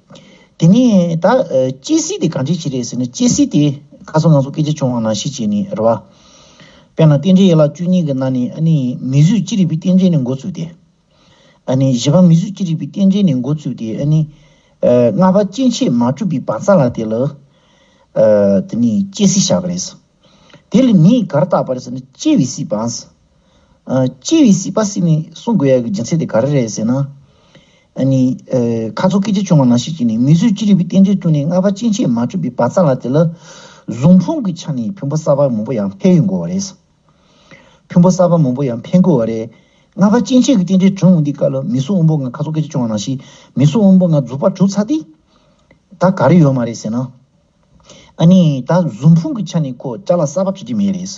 དེ་ནས་ད་ཨ་སྐྱེ་སྲིད་དེ་གང་འདྲ་ཅིག་རེད་ཟེར་ན། སྐྱེ་སྲིད་དེ་ཁ་སང་ང་ཚོ་སྐད་ཆ་བྱུང་བ་ནང་བཞིན་བྱས་ནས་རེད་བ། དཔེར་ན་རྟེན་འབྲེལ་ཡན་ལག་བཅུ་གཉིས་ཀྱི་ནང་ནས་ཨ་ནི་མིང་གཟུགས་ཅི་རིགས་པའི་རྟེན་འབྲེལ་ནས་འགོ་བཙུགས་ཏེ། ཨ་ནི་བཞི་པ་མིང་གཟུགས་ཅི་རིགས་པའི་རྟེན་འབྲེལ་ནས་འགོ་བཙུགས་ཏེ། ཨ་ནི་ཨ་ལྔ་པ་སྐྱེ་མཆེད་མ་གྲུབ་པའི་བར་མཚམས་ལ་དེ་ལ་ཨ་དེ་ནི་སྐྱེ་སྲིད་བཞག་གི་རེད། དེ་ལ་མིང་ག་རེ་བཏགས་པ་རེད་ཟེར་ན། སྐྱེ་བའི་སྲིད་པ། ཨ། སྐྱེ་བའི་སྲིད་པ་ཟེར་ནས་གསུང་དགོས་ཡ་གི་རྒྱུ་མཚན་དེ་ག་རེ་རེད་ཟེར་ན། ཨ་ནི་ཨ་ཁ་སང་སྐད་ཆ་བྱུང་བ་ནང་བཞིན་བྱས་ནས་མིང་གཟུགས་ཅི་རིགས་པའི་རྟེན་འབྲེལ་བྱུང་ནས་ལྔ་པ་སྐྱེ་མཆེད་མ་གྲུབ་པའི་བར་མཚམས་ལ་དེ་ལ་གཟུགས་ཕུང་གི་ཆ་ནས་ཕུང་པོ་གསར་པ་མང་པོ་ཡང་འཕེལ་ཡོང་གི་ཡོད་རེད། ཕུང་པོ་གསར་པ་མང་པོ་ཡང་འཕེལ་གྱི་ཡོད་རེད། ལྔ་པ་སྐྱེ་མཆེད་ཀྱི་རྟེན་འབྲེལ་བྱུང་འོང་དུས་སྐབས་ལ་མིང་གཟུགས་དབང་པོ་ལྔ། ཁ་སང་སྐད་ཆ་བྱུང་བ་ནང་བཞིན་མིང་གཟུགས་དབང་པོ་ལྔ་རྫོགས་པ་གྲུབ་ཚར་དུས། ད་ག་རེ་ཡོད་མ་རེད་ཟེར་ན། ཨ་ནི་ད་གཟུགས་ཕུང་གི་ཆ་ནས་ཁོ་ཅ་ལག་གསར་པ་གྲུབ་ཀྱི་མེད་རེད།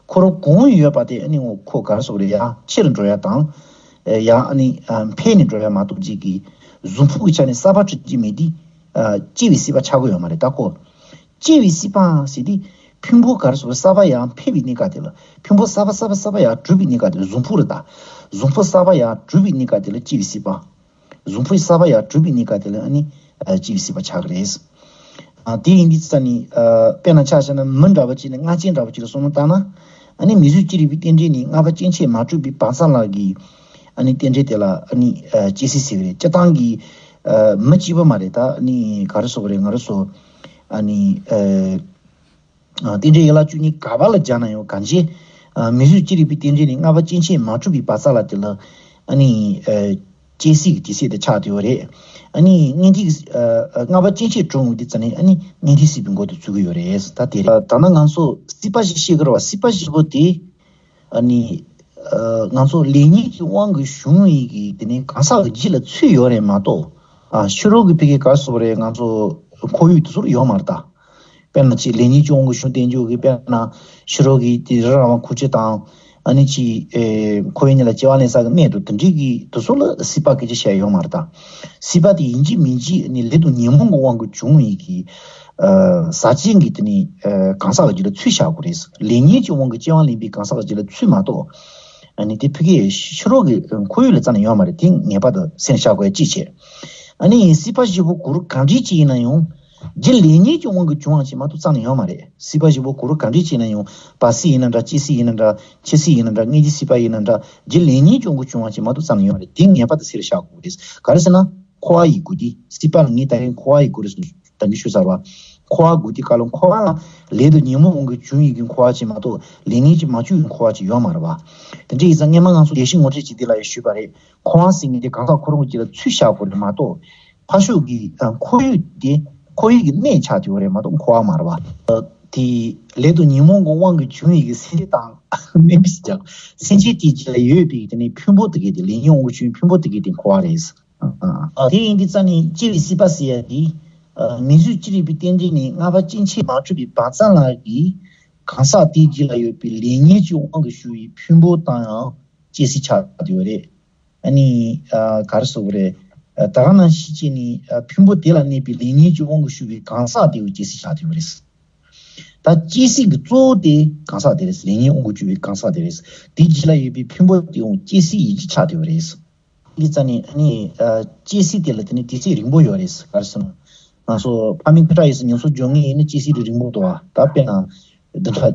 ཁོ་རང་གོང་ཡོད་པ་དེ་ཨ་ནི་ཁོ་ག་རེ་ཟེར་དགོས་རེད། ཡང་ཆེ་རུ་འགྲོ་ཡ་དང་། ཨེ། ཡང་ཨ་ནི་ཨ་འཕེལ་ནས་འགྲོ་ཡ་མ་གཏོགས་ཅིག་གི་གཟུགས་ཕུང་གི་ཆ་ནས་གསར་པ་གྲུབ་ཀྱི་མེད་དུས། ཨ། སྐྱེ་བའི་སྲིད་པ་ཆགས་ཀྱི་ཡོད་མ་རེད། ད་ཁོ་སྐྱེ་བའི་སྲིད་པ་ཟེར་དུས་ཕུང་པོ་ག་རེ་ཟེར་དགོས་རེད། གསར་པ་ཡང་འཕེལ་བའི་གནས་སྐབས་དེ་ལ། ཕུང་པོ་གསར་པ་གསར་པ་གསར་པ་ཡང་གྲུབ་པའི་གནས་སྐབས་དེ་ལ། གཟུགས་ཕུང་རེད་ད། གཟུགས་ཕུང་གསར་པ་ཡང་གྲུབ་པའི་གནས་སྐབས་དེ་ལ་སྐྱེ་བའི་སྲིད་པ། གཟུགས་ཕུང་གསར་པ་ཡང་གྲུབ་པའི་གནས་སྐབས་དེ་ལ་ཨ་ནི་ཨ་སྐྱེ་བའི་སྲིད་པ་ཆགས་ཀྱི་རེད། ཨ། དེ་ཡིན་དུས་ཙ་ནི། ཨ། དཔེར་ན་ཆ་བཞག་ན་མི་འདྲ་བ་ཅིག་ནས་རྔ་ཆེན་འདྲ་བ་ཅིག་ལ་བསམ་བློ་བཏང་ན། ཨ་ནི་མིང་གཟུགས་ཅི་རིགས་པའི་རྟེན་འབྲེལ་ནི་ལྔ་པ་སྐྱེ་མཆེད་མ་གྲུབ་པའི་བར་མཚམས་ལ་གི་ཨ་ནི་རྟེན་འབྲེལ་དེ་ལ་ཨ་ནི་ཨ་སྐྱེ་སྲིད་ཟེར་གྱི་རེད། སྤྱིར་བཏང་གི་ཨ་མི་གཅིག་པུ་མ་རེད། ད་ཨ་ནི་ག་རེ་ཟེར་དགོས་རེད། ང་རང་ཚོ་ཨ་ནི་ཨ། ཨ། རྟེན་འབྲེལ་ཡན་ལག་བཅུ་གཉིས་ག་པ་ལ་སྦྱར་ན་ཡང་གང་ཅི། ཨ། མིང་གཟུགས་ཅི་རིགས་པའི་རྟེན་འབྲེལ་ནི་ལྔ་པ་སྐྱེ་མཆེད་མ་གྲུབ་པའི་བར་མཚམས་ལ་དེ་ལ་ཨ་ནི་ཨ་སྐྱེ་སྲིད་ཀྱི་དུས་ཚོད་དེ་ཆགས་བསྡད་ཡོད་རེད། ཨ་ནི་མངོན་མཐོའི་ཨ་ལྔ་པ་སྐྱེ་མཆེད་གྲུབ་འོང་དུས་ཙ་ནི་ཨ་ནི་མངོན་མཐོའི་སྲིད་པའི་འགོ་དེ་ཚུགས་ཀྱི་ཡོད་རེད། ད་དེ་རེད། ད་ནང་ང་ཚོ་སྲིད་པ་བཞི་བཤད་ཀྱི་རེད་བ། སྲིད་པ་བཞི་པོ་དེ་ཨ་ནི། ང་ཚོ་ལེགས་ཉེས་ཀྱི་དབང་གིས་བྱུང་བའི་གི་དེ་ནི་གང་ཟག་གི་རྒྱུད་ལ་ཚུད་ཡོད་རེད་མ་གཏོགས། ཕྱི་རོལ་གྱི་ཕ་གི་ག་རེ་ཟེར་དགོས་རེད། ང་ཚོ་ཁོར་ཡུག་དེ་ཚོར་ཡོད་མ་རེད་ད། དཔེར་ན་ཅིག་ལེགས་ཉེས་ཀྱི་དབང་གིས་བྱུང་བསྟན་འཇོག་གི་དཔེར་ན་ཕྱི་རོལ་གྱི་དེ་རི་ར་བ་ཁུ་ཆུ་དང་། ཨ་ནི་ཅིག་ཁོར་ཡུག་གཉིས་ལ་སྐྱེ་བ་ལེན་ས་གི་གནས་དུ་དེ་འདྲའི་གི་དེ་ཚོ་ལ་སྲིད་པ་སྐད་ཆ་བཤད་ཡོད་མ་རེད་ད། སྲིད་པ་དེ་ཡིན་གཅིག་མིན་གཅིག་ནི་ལས་དང་ཉོན་མོངས་ཀྱི་དབང་གིས་བྱུང་བའི་གི་ཟག་བཅས་ཀྱི་དེ་ནི་གང་ཟག་གི་རྒྱུད་ལ་ཚུད་བཞག་དགོས་རེད། ལེགས་ཉེས་ཀྱི་དབང་གིས་སྐྱེ་བ་ལེན་པའི་གང་ཟག་གི་རྒྱུད་ལ་ཚུད་མ་གཏོགས། ཨ་ནི་དེ་ཕ་གི་ཕྱི་རོལ་གྱི་ཁོར་ཡུག་ལ་རྩ་ནས་ཡོད་མ་རེད། དེ་ངེས་པར་དུ་སེམས་བཞག་དགོས་ཡ་གཅིག་བྱས། ཨ་ནི་སྲིད་པ་བཞི་པོ་གུ་རུ་གང་འདྲ་ཅིག་ཡིན་ན་ཡང་། རྒྱུ་ལེགས་ཉེས་ཀྱི་དབང་གིས་བྱུང་བ་ཅིག་མ་གཏོགས་རྩ་ནས་ཡོད་མ་རེད། སྲིད་པ་བཞི་པོ་གུ་རུ་གང་འདྲ་ཅིག་ཡིན་ན་ཡང་བར་སྲིད་ཡིན་ན་འདྲ། སྤྱི་སྲིད་ཡིན་ན་འདྲ། འཆི་སྲིད་ཡིན་ན་འདྲ། དངོས་ཀྱི་སྲིད་པ་ཡིན་ན་འདྲ། རྒྱུ་ལེགས་ཉེས་ཀྱི་དབང་གིས་བྱུང་བ་ཅིག་མ་གཏོགས་རྩ་ནས་ཡོད་མ་རེད། དེ་ངེས་པར་དུ་སེམས་ལ་བཞག་དགོས་རེད། ག་རེ་ཟེར་ན། འཁོར་བ་ཡི་སྒོ་དེ། སྲིད་པ་ལ་ངས་ད་རིང་འཁོར་བ་ཡི་སྒོ་རེད་ཟེར་ད་གིན་ཞུས་ཚར་བ། འཁོར་བ་སྒོ་དེ་ག་ལ་འཁོར་བ་ལ་ལས་དང་ཉོན་མོངས་དབང་གིས་བྱུང་ཡི་གི་འཁོར་བ་ཅིག་མ་གཏོགས་ལེགས་ཉེས་ཀྱིས་མ་བྱུང་བའི་འཁོར་བ་ཅིག་ཡོད་མ་རེད་བ། དེ་འདྲ་ཡིན་ཙང་སྔས་མ་ང་ཚོ་ལེགས་བཤད་ངོ་སྤྲོད་ཅིག་དེ་ལ་ཡང་ཞུས་པ་རེད། འཁོར་བ་ཟེར་མཁན་དེ་གང་ཟག་ཁོ་རང་གི་རྒྱུད་ལ་ཚུད་བཞག་དགོས་རེད་མ་གཏོགས། ཕར་ཕྱོགས་ཀྱི་ཨ་ཁོར་ཡུག་དེ་ཁོར་ཡུག་གི་གནས་ཆགས་བསྡད་ཡོད་རེད་མ་གཏོགས་འཁོར་བ་མ་རེད་བ། དེ་ལས་དང་ཉོན་མོངས་ཀྱི་དབང་གིས་བྱུང་བའི་གི་སེམས་ཅན་དང་། སྨན་པའི་ཅག་སེམས་ཅན་དེའི་རྒྱུད་ལ་ཡོད་པའི་དེ་ནི་ཕུང་པོ་དེ་གས་དེ་ལེགས་ཉེས་དབང་གིས་བྱུང་བའི་ཕུང་པོ་དེ་གས་དེ་འཁོར་བ་རེད། ཨ་དེ་ཡིན་དུས་ཙ་ནི་སྐྱེ་བའི་སྲིད་པ་ཟེར་ཡ་དེ། ཨ་མི་གཟུགས་ཅི་རིགས་པའི་རྟེན་འབྲེལ་ནི་ལྔ་པ་སྐྱེ་མཆེད་མ་གྲུབ་པའི་བག་ཙམ་ལ་གི་གང་ཟག་དེའི་རྒྱུད་ལ་ཡོད་པའི་ལེགས་ཉེས་ཀྱི་དབང་གིས་བྱུང་བའི་ཕུང་པོ་དང་ཡང་སྐྱེ་སྲིད་ཆགས་བསྡད་ཡོད་རེད། ཨ་ནི་ཨ་ག་རེ་ཟེར་དགོས་རེད། ཨ་ད་ག་ནང་བཞིན་བྱས་ནས་ཨ་ཕུང་པོ་དེ་ལ་གནས་པའི་ལེགས་ཉེས་ཀྱི་དབང་གིས་བྱུང་བའི་གང་ཟག་དེའི་སྐྱེ་སྲིད་ཆགས་བསྡད་ཡོད་རེད། ད་སྐྱེ་སྲིད་ཀྱི་གཙོ་བོ་དེ་གང་ཟག་དེ་རེད། ལེགས་ཉེས་དབང་གིས་བྱུང་བའི་གང་ཟག་དེ་རེད། དེའི་རྒྱུད་ལ་ཡོད་པའི་ཕུང་པོ་དེའང་སྐྱེ་སྲིད་ཡིན་གཅིག་ཆགས་བསྡད་ཡོད་རེད། འདི་ཙ་ནི་ཨ་ནི་ཨ་སྐྱེ་སྲིད་དེ་ལ་དེ་ནི་དུས་ཚོད་རིང་པོ་ཡོད་རེད། ག་རེ་ཟེར་ན། ང་ཚོ་ཕ་མའི་ཁ་ཁྲག་ཡིས་ཉམས་སུ་འཇོག་མཁན་ཡིན་ན་སྐྱེ་སྲིད་རིང་པོ་འདུག་བ། ད་དཔེར་ན་བདུན་ཕྲག་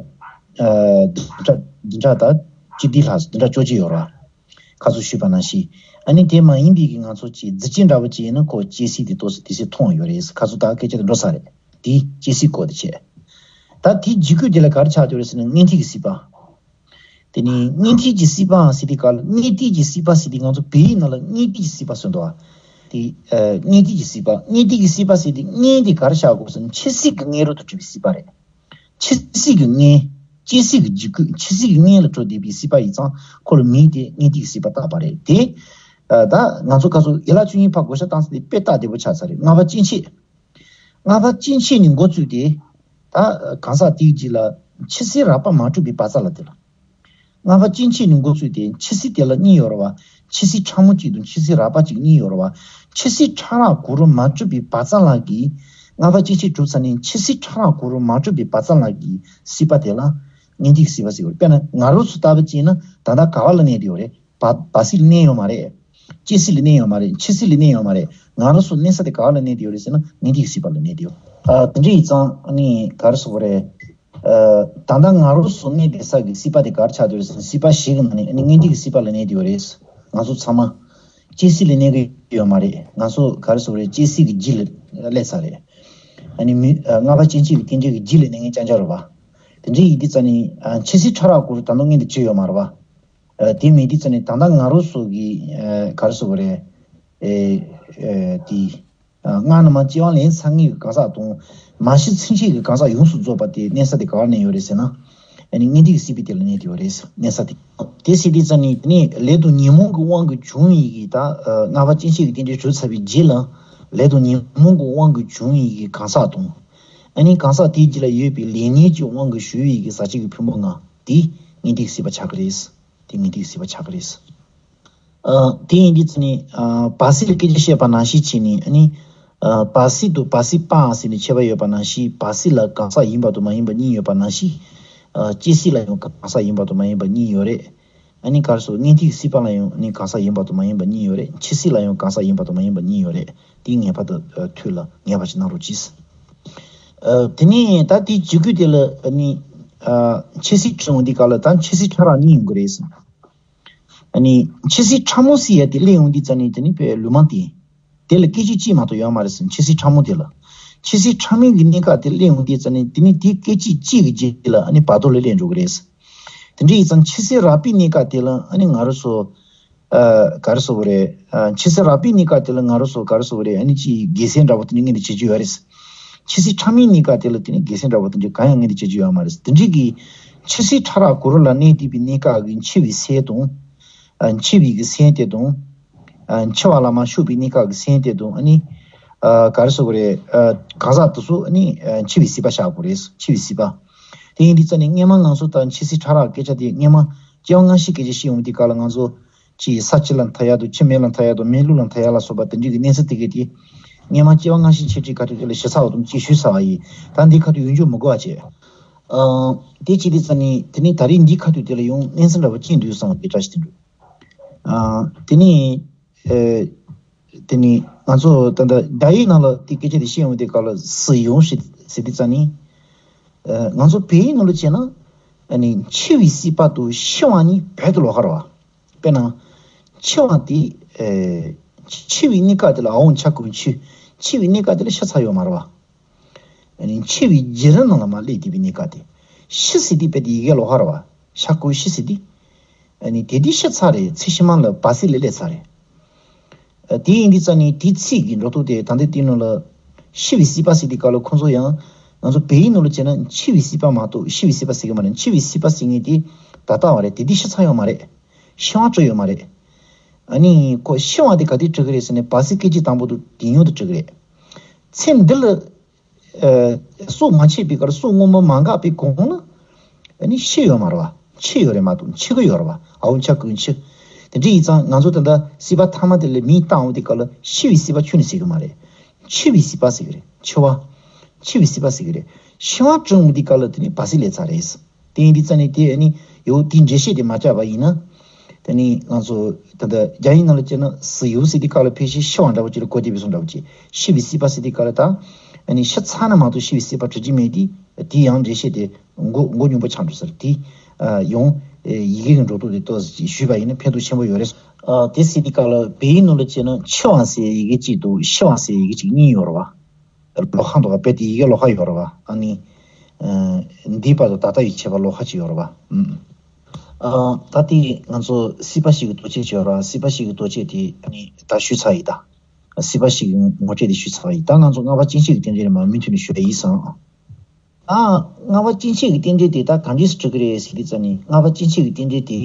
ཨ་བདུན་ཕྲག་བདུན་ཕྲག་ད་བཅུ་བདུན་ལྷག་བདུན་ཕྲག་བཅོ་གཅིག་ཡོད་རེད་བ། ཁ་ཚོ་ཞུས་པ་ནང་བཞིན། ཨ་ནི་དེ་མ་ཡིན་པའི་གི་ང་ཚོ་ཅིག་རྫི་ཅན་འདྲ་པོ་ཅིག་ཡིན་ན་ཁོ་སྐྱེ་སྲིད་དེ་ཏོག་ཙམ་དུས་ཚོད་ཐུང་བ་ཡོད་རེད། ཁ་ཚོ་ད་སྐད་ཆ་དེ་འགྲོ་ས་རེད། དེ་སྐྱེ་སྲིད་སྐོར་དེ་བྱས། ད་དེའི་འཇིགས་སྐུལ་དེ་ལ་ག་རེ་ཆགས་བསྡད་ཡོད་རེད་ཟེར་ན་གཉེན་སྒྲིག་གི་སྲིད་པ། དེ་ནི་གཉེན་སྒྲིག་གི་སྲིད་པའང་ཟེར་དུས་ག་ལ་གཉེན་སྒྲིག་གི་སྲིད་པ་ཟེར་དུས་ང་ཚོ་བོད་ཡིག་ནང་ལ་གཉེན་སྒྲིག་གི་སྲིད་པ་ཟེར་འདུག་བ། དེ་ཨ་གཉེན་སྒྲིག་གི་སྲིད་པ། གཉེན་སྒྲིག་གི་སྲིད་པ་ཟེར་དུས་གཉེན་དེ་ག་རེ་བཞག་དགོས་ཟེར་ན་འཆི་སྲིད་ཀྱི་གཉེན་རབ་ཏུ་གྲོལ་བའི་སྲིད་པ་རེད། འཆི་སྲིད་ཀྱི་གཉེན། སྐྱེ་སྲིད་ཀྱི་འཇིགས་སྐུལ། འཆི་སྲིད་ཀྱི་གཉེན་ལ་གྲོལ་བསྡད་པའི་སྲིད་པ་ཡིན་ཙང་ཁོ་ལ་མིང་དེ་གཉེན་སྒྲིག་གི་སྲིད་པ་བཏགས་པ་རེད་དེ། ཨ་ད་ང་ཚོ་ཁ་ཚོ་ཡན་ལག་བཅུ་གཉིས་ཕར་བགོ་བཤའ་བཏང་ཚེ་དེ་དཔེ་སྟབས་བདེ་པོ་ཆགས་ཚར་རེད། ལྔ་པ་སྐྱེ་མཆེད། ལྔ་པ་སྐྱེ་མཆེད་ནས་འགོ་བཙུགས་ཏེ། ད་གང་ཟག་དེའི་རྒྱུད་ལ་འཆི་སྲིད་རགས་པ་མ་གྲུབ་པའི་བག་ཙམ་ལ་དེ་ལ། ལྔ་པ་སྐྱེ་མཆེད་ནས་འགོ་བཙུགས་ཏེ་འཆི་སྲིད་དེ་ལ་གཉིས་ཡོད་རེད་བ། འཆི་སྲིད་ཕྲ་མོ་གཅིག་དང་འཆི་སྲིད་རགས་པ་གཅིག་གཉིས་ཡོད་རེད་བ། འཆི་སྲིད་ཕྲ་རགས་གུ་རུ་མ་གྲུབ་པའི་བག་ཙམ་ལ་གི། ལྔ་པ་སྐྱེ་མཆེད་གྲུབ་ཚར་ནས་འཆི་སྲིད་ཕྲ་རགས་གུ་རུ་མ་གྲུབ་པའི་བག་ཙམ་ལ་གི་སྲིད་པ་དེ་ལ་གཉེན་སྒྲིག་སྲིད་པ་ཟེར་བ་རེད། དཔེར་ན་ང་རང་ཚོ་ལྟ་བུ་བྱས་ན་ད་ལྟ་ག་བ་ལ་གནས་བསྡད་ཡོད་རེད། བ་བ་སྲིད་ལ་གནས་ཡོད་མ་རེད། སྐྱེ་སྲིད་ལ་གནས་ཡོད་མ་རེད། འཆི་སྲིད་ལ་གནས་ཡོད་མ་རེད། ང་རང་ཚོ་གནས་ས་དེ་ག་བ་ལ་གནས་བསྡད་ཡོད་རེད་ཟེར་ན་གཉེན་སྒྲིག་སྲིད་པ་ལ་གནས་བསྡད་ཡོད། ཨ་དེ་འདྲ་ཡིན་ཙང་ཨ་ནི་ག་རེ་ཟེར་དགོས་རེད། ཨ་ད་ལྟ་ང་རང་ཚོ་གནས་བསྡད་ས་གི་སྲིད་པ་དེ་ག་རེ་ཆགས་བསྡད་ཡོད་རེད་ཟེར་ན་སྲིད་པ་བཞི་གི་ནང་ནས་ཨ་ནི་གཉེན་སྒྲིག་གི་སྲིད་པ་ལ་གནས་བསྡད་ཡོད་རེད། ང་ཚོ་ཚང་མ་སྐྱེ་སྲིད་ལ་གནས་ཀྱི་ཡོད་མ་རེད། ང་ཚོ་ག་རེ་ཟེར་དགོས་རེད། སྐྱེ་སྲིད་ཀྱི་རྒྱུད་ལ་སླེབས་ཚར་རེད། ཨ་ནི་མི་ཨ་ལྔ་པ་སྐྱེ་མཆེད་ཀྱི་རྟེན་འབྲེལ་གྱི་རྒྱུད་ལ་གནས་མཁན་རྐྱང་རྐྱང་རེད་བ། དེ་འདྲ་ཡིན་དུས་ཙ་ནི་ཨ་འཆི་སྲིད་ཕྲ་རགས་གུ་རུ་ད་དུང་གཉེན་དུ་བྱས་ཡོད་མ་རེད་བ། ཨ་དེ་མེད་དུས་ཙ་ནི་ད་ལྟ་ང་རང་ཚོ་གི་ཨ་ག་རེ་ཟེར་དགོས་རེད། ཨེ་ཨེ་དེ་ཨ་སྔགས་ནང་མར་སྐྱེ་བ་ལེན་ཚར་མཁན་གྱི་གང་ཟག་དང་མ་ཤི་ཚུན་ཆད་ཀྱི་གང་ཟག་ཡོངས་སུ་རྫོགས་པ་དེ་གནས་ས་དེ་ག་བར་གནས་ཡོད་རེད་ཟེར་ན། ཨ་ནི་གཉེན་སྒྲིག་གི་སྲིད་པའི་དེ་ལ་གནས་ཡོད་རེད། གནས་ས་དེ། དེ་ཟེར་དུས་ཙ་ནི་དེ་ནས་ལས་དང་ཉོན་མོངས་ཀྱི་དབང་གིས་བྱུང་བའི་གི་ད་ཨ་ལྔ་པ་སྐྱེ་མཆེད་ཀྱི་རྟེན་འབྲེལ་གྲུབ་ཚར་བའི་རྗེས་ལ་ལས་དང་ཉོན་མོངས་ཀྱི་དབང་གིས་བྱུང་བའི་གི་གང་ཟག་དང་། ཨ་ནི་གང་ཟག་དེའི་རྒྱུད་ལ་ཡོད་པའི་ལེགས་ཉེས་ཀྱི་དབང་གིས་བྱུང་བའི་གི་ཟག་བཅས་ཀྱི་ཕུང་པོ་ལྔ་དེ་གཉེན་སྒྲིག་གི་སྲིད་པ་ཆགས་ཀྱི་རེད། དེ་གཉེན་སྒྲིག་གི་སྲིད་པ་ཆགས་ཀྱི་རེད། ཨ་དེ་ཡིན་དུས་ཙ་ནི་ཨ་བར་སྲིད་ལ་སྐད་ཆ་བཤད་པ་ནང་བཞིན་བྱས་ནས་ཨ་ནི་ཨ་བར་སྲིད་དང་བར་སྲིད་པའང་ཟེར་ནས་ཁྱད་པར་ཡོད་པ་ནང་བཞིན་བར་སྲིད་ལ་གང་ཟག་ཡིན་པ་དང་མ་ཡིན་པ་གཉིས་ཡོད་པ་ནང་བཞིན། ཨ་སྐྱེ་སྲིད་ལ་ཡང་གང་ཟག་ཡིན་པ་དང་མ་ཡིན་པ་གཉིས་ཡོད་རེད། ཨ་ནི་ག་རེ་ཟེར་གཉེན་སྒྲིག་སྲིད་པ་ལ་ཡང་ནི་གང་ཟག་ཡིན་པ་དང་མ་ཡིན་པ་གཉིས་ཡོད་རེད། འཆི་སྲིད་ལ་ཡང་གང་ཟག་ཡིན་པ་དང་མ་ཡིན་པ་གཉིས་ཡོད་རེད། དེ་ངེས་པར་དུ་ཨ་ཐུགས་ལ་ངེས་པ་ཞིག་གནང་རོགས་གྱིས། ཨ་དེ་ནས་ད་དེའི་འཇིགས་སྐུལ་དེ་ལ་ཨ་ནི་ཨ་འཆི་སྲིད་བྱུང་འདི་ག་ལ་ད་འཆི་སྲིད་ཕྲ་རགས་གཉིས་ཡོང་གི་རེད། ཨ་ནི་འཆི་སྲིད་ཕྲ་མོ་ཟེར་ཡ་དེ་སླེབས་ཡོང་དུས་ཙ་ནི་དེ་ནི་བའི་ལུས་མ་བསྟེན། དེ་ལ་སྐད་ཅིག་གཅིག་མ་གཏོགས་ཡོད་མ་རེད་ཟེར། འཆི་སྲིད་ཕྲ་མོ་དེ་ལ། འཆི་སྲིད་ཕྲ་མོའི་གི་གནས་སྐབས་དེ་སླེབས་ཡོང་དུས་ཙ་ནི་དེ་ནི་དེ་སྐད་ཅིག་གཅིག་གི་རྗེས་ལ་ཨ་ནི་བར་དོ་ལ་སླེབས་འགྲོ་གི་རེད། དེ་འདྲ་ཡིན་ཙང་འཆི་སྲིད་རགས་པའི་གནས་སྐབས་དེ་ལ་ཨ་ནི་ང་རང་ཚོ་ཨ་ག་རེ་ཟེར་དགོས་རེད། ཨ་འཆི་སྲིད་རགས་པའི་གནས་སྐབས་དེ་ལ་ང་རང་ཚོ་ག་རེ་ཟེར་དགོས་རེད། ཨ་ནི་ཅིག་དགེ་སེམས་འདྲ་པོ་དེ་འདྲ་ངན་དུ་བྱེད་རྒྱུ་ཡོད་རེད། འཆི་སྲིད་ཕྲ་མོའི་གནས་སྐབས་དེ་ལ་དེ་ནི་དགེ་སེམས་འདྲ་པོ་དེ་འདྲ་གང་ཡང་ངན་དུ་བྱེད་རྒྱུ་ཡོད་མ་རེད། དེ་འདྲའི་གི་ འཆི་སྲིད་ཕྲ་རགས་གུ་རུ་ལ་གནས་བསྡད་པའི་གནས་སྐབས་ཀྱི་འཆི་བའི་སྲས་དང་། ཨ། འཆི་བའི་གི་སྲས་དེ་དང་། ཨ། འཆི་བ་ལ་མ་ཤོར་བའི་གནས་སྐབས་ཀྱི་སྲས་དེ་དང་། ཨ་ནི། ཨ། ག་རེ་ཟེར་དགོས་རེད། ཨ། གང་ཟག་དེ་ཚོ་ཨ་ནི། ཨ། འཆི་བའི་སྲིད་པ་བཞག་དགོས་རེད། འཆི་བའི་སྲིད་པ། དེ་ཡིན་དུས་ཙང་ནས་སྔས་མ་ང་ཚོ་ད་འཆི་སྲིད་ཕྲ་རགས་སྐད་ཆ་དེ་སྔས་མ་སྐྱེ་བ་སྔ་ཕྱི་སྐད་ཆ་བཤད་ཡོང་དུས་སྐབས་ལ་ང་ཚོ་ཅིག་ས་ཕྱི་ལ་འཐོར་ཡག་དང་ཕྱི་མེ་ལ་འཐོར་ཡག་དང་མེ་རླུང་ལ་འཐོར་ཡག་ལ་སོགས་པ་དེ་འདྲའི་གི་གནས་ཚུལ་དེ་གས་དེ། སྔས་མ་སྐྱེ་བ་སྔ་ཕྱི་འཆད་ཁྲིད་ཁ་ཐུག་དེ་ལ་ཞུ་ཚར་བ་དང་ཅིག་ཞུས་ཚར་བ་ཡིན། ད་འདི་ཁ་ཐུག་ཡོང་རྒྱུ་མི་དགོས་པ་བྱས། ཨ། དེ་བྱེད་དུས་ཙང་ནས་དེ་ནས་ད་རེས་འདི་ཁ་ཐུག་དེ་ལ་ཡང་གནས་ཚུལ་འདྲ་པོ་ཅིག་འདུག་བསམ་པ་དེ་འདྲ་ཞིག་དེ་འདུག་ཨ། དེ་ནས། ཨེ། དེ་ནས་ང་ཚོ་ད་ལྟ་རྒྱ་ཡིག་ནང་ལ་དེ་སྐད་ཆ་དེ་བཤད་ཡོང་དུས་སྐབས་ལ་死亡ཞེས་ཟེར་དུས་ཙང་ནས། ཨ། ང་ཚོ་བོད་ཡིག་ནང་ལ་བྱས་ན། ཨ་ནི་འཆི་བའི་སྲིད་པ་དང་死亡གཉིས་བོད་དུ་ལོགས་ཀ་རེད་བ། དཔེར་ན། འཆི་བ་དེ། ཨེ། འཆི་བའི་གནས་སྐབས་དེ་ལ་ཨ་འོང་ཆ་ཀུན་འཆི། འཆི་བའི་གནས་སྐབས་དེ་ལ་ཤི་ཚར་ཡོད་མ་རེད་བ། ཨ་ནི་འཆི་བའི་བརྒྱུད་རིམ་ནང་ལ་མར་སླེབས་བསྡད་པའི་གནས་སྐབས་དེ། ཤི་ཟེར་དུས་དཔེ་དེ་ཡི་གེ་ལོགས་ཀ་རེད་བ། ཤ་ཀུ་ཤི་ཟེར་དུས། ཨ་ནི་དེ་དུས་ཤི་ཚར་རེད། ཚེ་ཕྱི་མ་ལ་བར་སྲིད་ལ་སླེབས་ཚར་རེད། ཨ། དེ་ཡིན་དུས་ཙང་ནས་དེའི་ཚིག་གི་འགྲོ་སྟངས་དེ་ད་ལྟ་དེ་ནང་ལ་ཤི་བའི་སྲིད་པ་ཟེར་དུས་སྐབས་ལ་ཁོང་ཚོ་ཡང་ང་ཚོ་བོད་ཡིག་ནང་ལ་བྱས་ན་འཆི་བའི་སྲིད་པ་མ་གཏོགས་ཤི་བའི་སྲིད་པ་ཟེར་གི་མ་རེད། འཆི་བའི་སྲིད་པ་ཟེར་མཁན་དེ་ད་ལྟ་བ་རེད། དེ་དུས་ཤི་ཚར་ཡོད་མ་རེད། ཤི་བ་གྲུབ་ཡོད་མ་རེད། ཨ་ནི་ཁོ་ཤི་བ་དེ་ག་དུས་གྲུབ་ཀྱི་རེད་ཟེར་ན་བར་སྲིད་སྐད་ཅིག་དང་པོ་དང་དེ་སྔོན་དུ་གྲུབ་ཀྱི་རེད། ཚེ་འདི་ལ། ཨ། སྲོག་མ་ཆད་པའི་སྐབས་སྲོག་སྔོན་པོ་མ་འགག་པའི་གོང་ལ། ཨ་ནི་ཤི་ཡོད་མ་རེད་བ། འཆི་ཡོད་རེད་མ་གཏོགས་འཆི་གི་ཡོད་རེད་བ། ཨ་འོང་ཆ་ཀུན་འཆི། དེ་འདྲ་ཡིན་ཙང་ང་ཚོ་ད་ལྟ་སྲིད་པ་ཐ་མ་དེ་ལ་མིང་བཏགས་འོང་དུས་སྐབས་ལ་ཤི་བའི་སྲིད་པ་ཁྱོན་ནས་ཟེར་གི་མ་རེད། འཆི་བའི་སྲིད་པ་ཟེར་གི་རེད། འཆི་བ། འཆི་བའི་སྲིད་པ་ཟེར་གི་རེད། ཤི་བ་གྲུབ་འོང་དུས་སྐབས་ལ་དེ་ནི་བར་སྲིད་ལས་ཚར་རེད། དེ་ཡིན་དུས་ཙང་ནས་དེ་ཨ་ནི་ཡོད་དེའི་འགྲེལ་བཤད་དེ་མ་བརྒྱབ་པ་ཡིན་ན། དེ་ནི་ང་ཚོ་ད་ལྟ་རྒྱ་ཡིག་ནང་ལ་བྱས་ན་死亡ཟེར་དུས་སྐབས་ལ་ཕལ་ཆེར་ཤི་བ་འདྲ་བོ་ཅིག་ལ་གོ་བསྡད་པའི་བཟོ་འདྲ་བོ་ཅིག་ཤི་བའི་སྲིད་པ་ཟེར་དུས་སྐབས་ལ་ད། ཨ་ནི་ཤི་ཚར་ན་མ་གཏོགས་ཤི་བའི་སྲིད་པ་གྲུབ་ཀྱི་མེད་དུས། དེའི་ཡང་འགྲེལ་བཤད་དེ་མགོ་མགོ་རྙོག་པོ་ཆགས་འགྲོ་ས་རེད། དེ་ཡང་ཡི་གེ་གི་འགྲོ་སྟངས་དེ་ཏོག་ཙམ་ཞུས་པ་ཡིན་ན་ཕན་ཐོགས་ཆེན་པོ་ཡོད་རེད། ཨ། དེ་ཟེར་དུས་སྐབས་ལ་བོད་ཡིག་ནང་ལ་བྱས་ན་འཆི་བ་ཟེར་ཡི་གེ་གཅིག་དང་ཤི་བ་ཟེར་ཡི་གེ་གཅིག་གཉིས་ཡོད་རེད་བ། ལོགས་ཀ་འདུག་བ། དཔེ་དེ་ཡི་གེ་ལོགས་ཀ་ཡོད་རེད་བ། ཨ་ནི། ཨ། འདིའི་བར་དུ་ད་ལྟ་ཡི་ཁྱད་པར་ལོགས་ཀ་ཅིག་ཡོད་རེད་བ། ཨུམ། ཨ། ད་ལྟའི་ང་ཚོ་སྲིད་པ་ཞིག་གི་ལྟོ་ཆས་ཅིག་ཡོད་རེད་བ། སྲིད་པ་ཞིག་གི་ལྟོ་ཆས་དེ་ཨ་ནི་ད་ཞུས་ཚར་ཡིན་ད། སྲིད་པ་ཞིག་གི་ངོ་སྤྲོད་དེ་ཞུས་ཚར་བ་ཡིན། ད་ང་ཚོ་ལྔ་པ་སྐྱེ་མཆེད་ཀྱི་རྟེན་འབྲེལ་རེད་མ་མུ་མཐུད་ནས་ཞུ་ཡ་ཡིན་སོང་། ཨ། ལྔ་པ་སྐྱེ་མཆེད་ཀྱི་རྟེན་འབྲེལ་དེ་ད་གང་འདྲས་སུ་གྲུབ་ཀྱི་རེད་ཟེར་དུས་ཙང་ནས་ལྔ་པ་སྐྱེ་མཆེད་ཀྱི་རྟེན་འབྲེལ་དེ།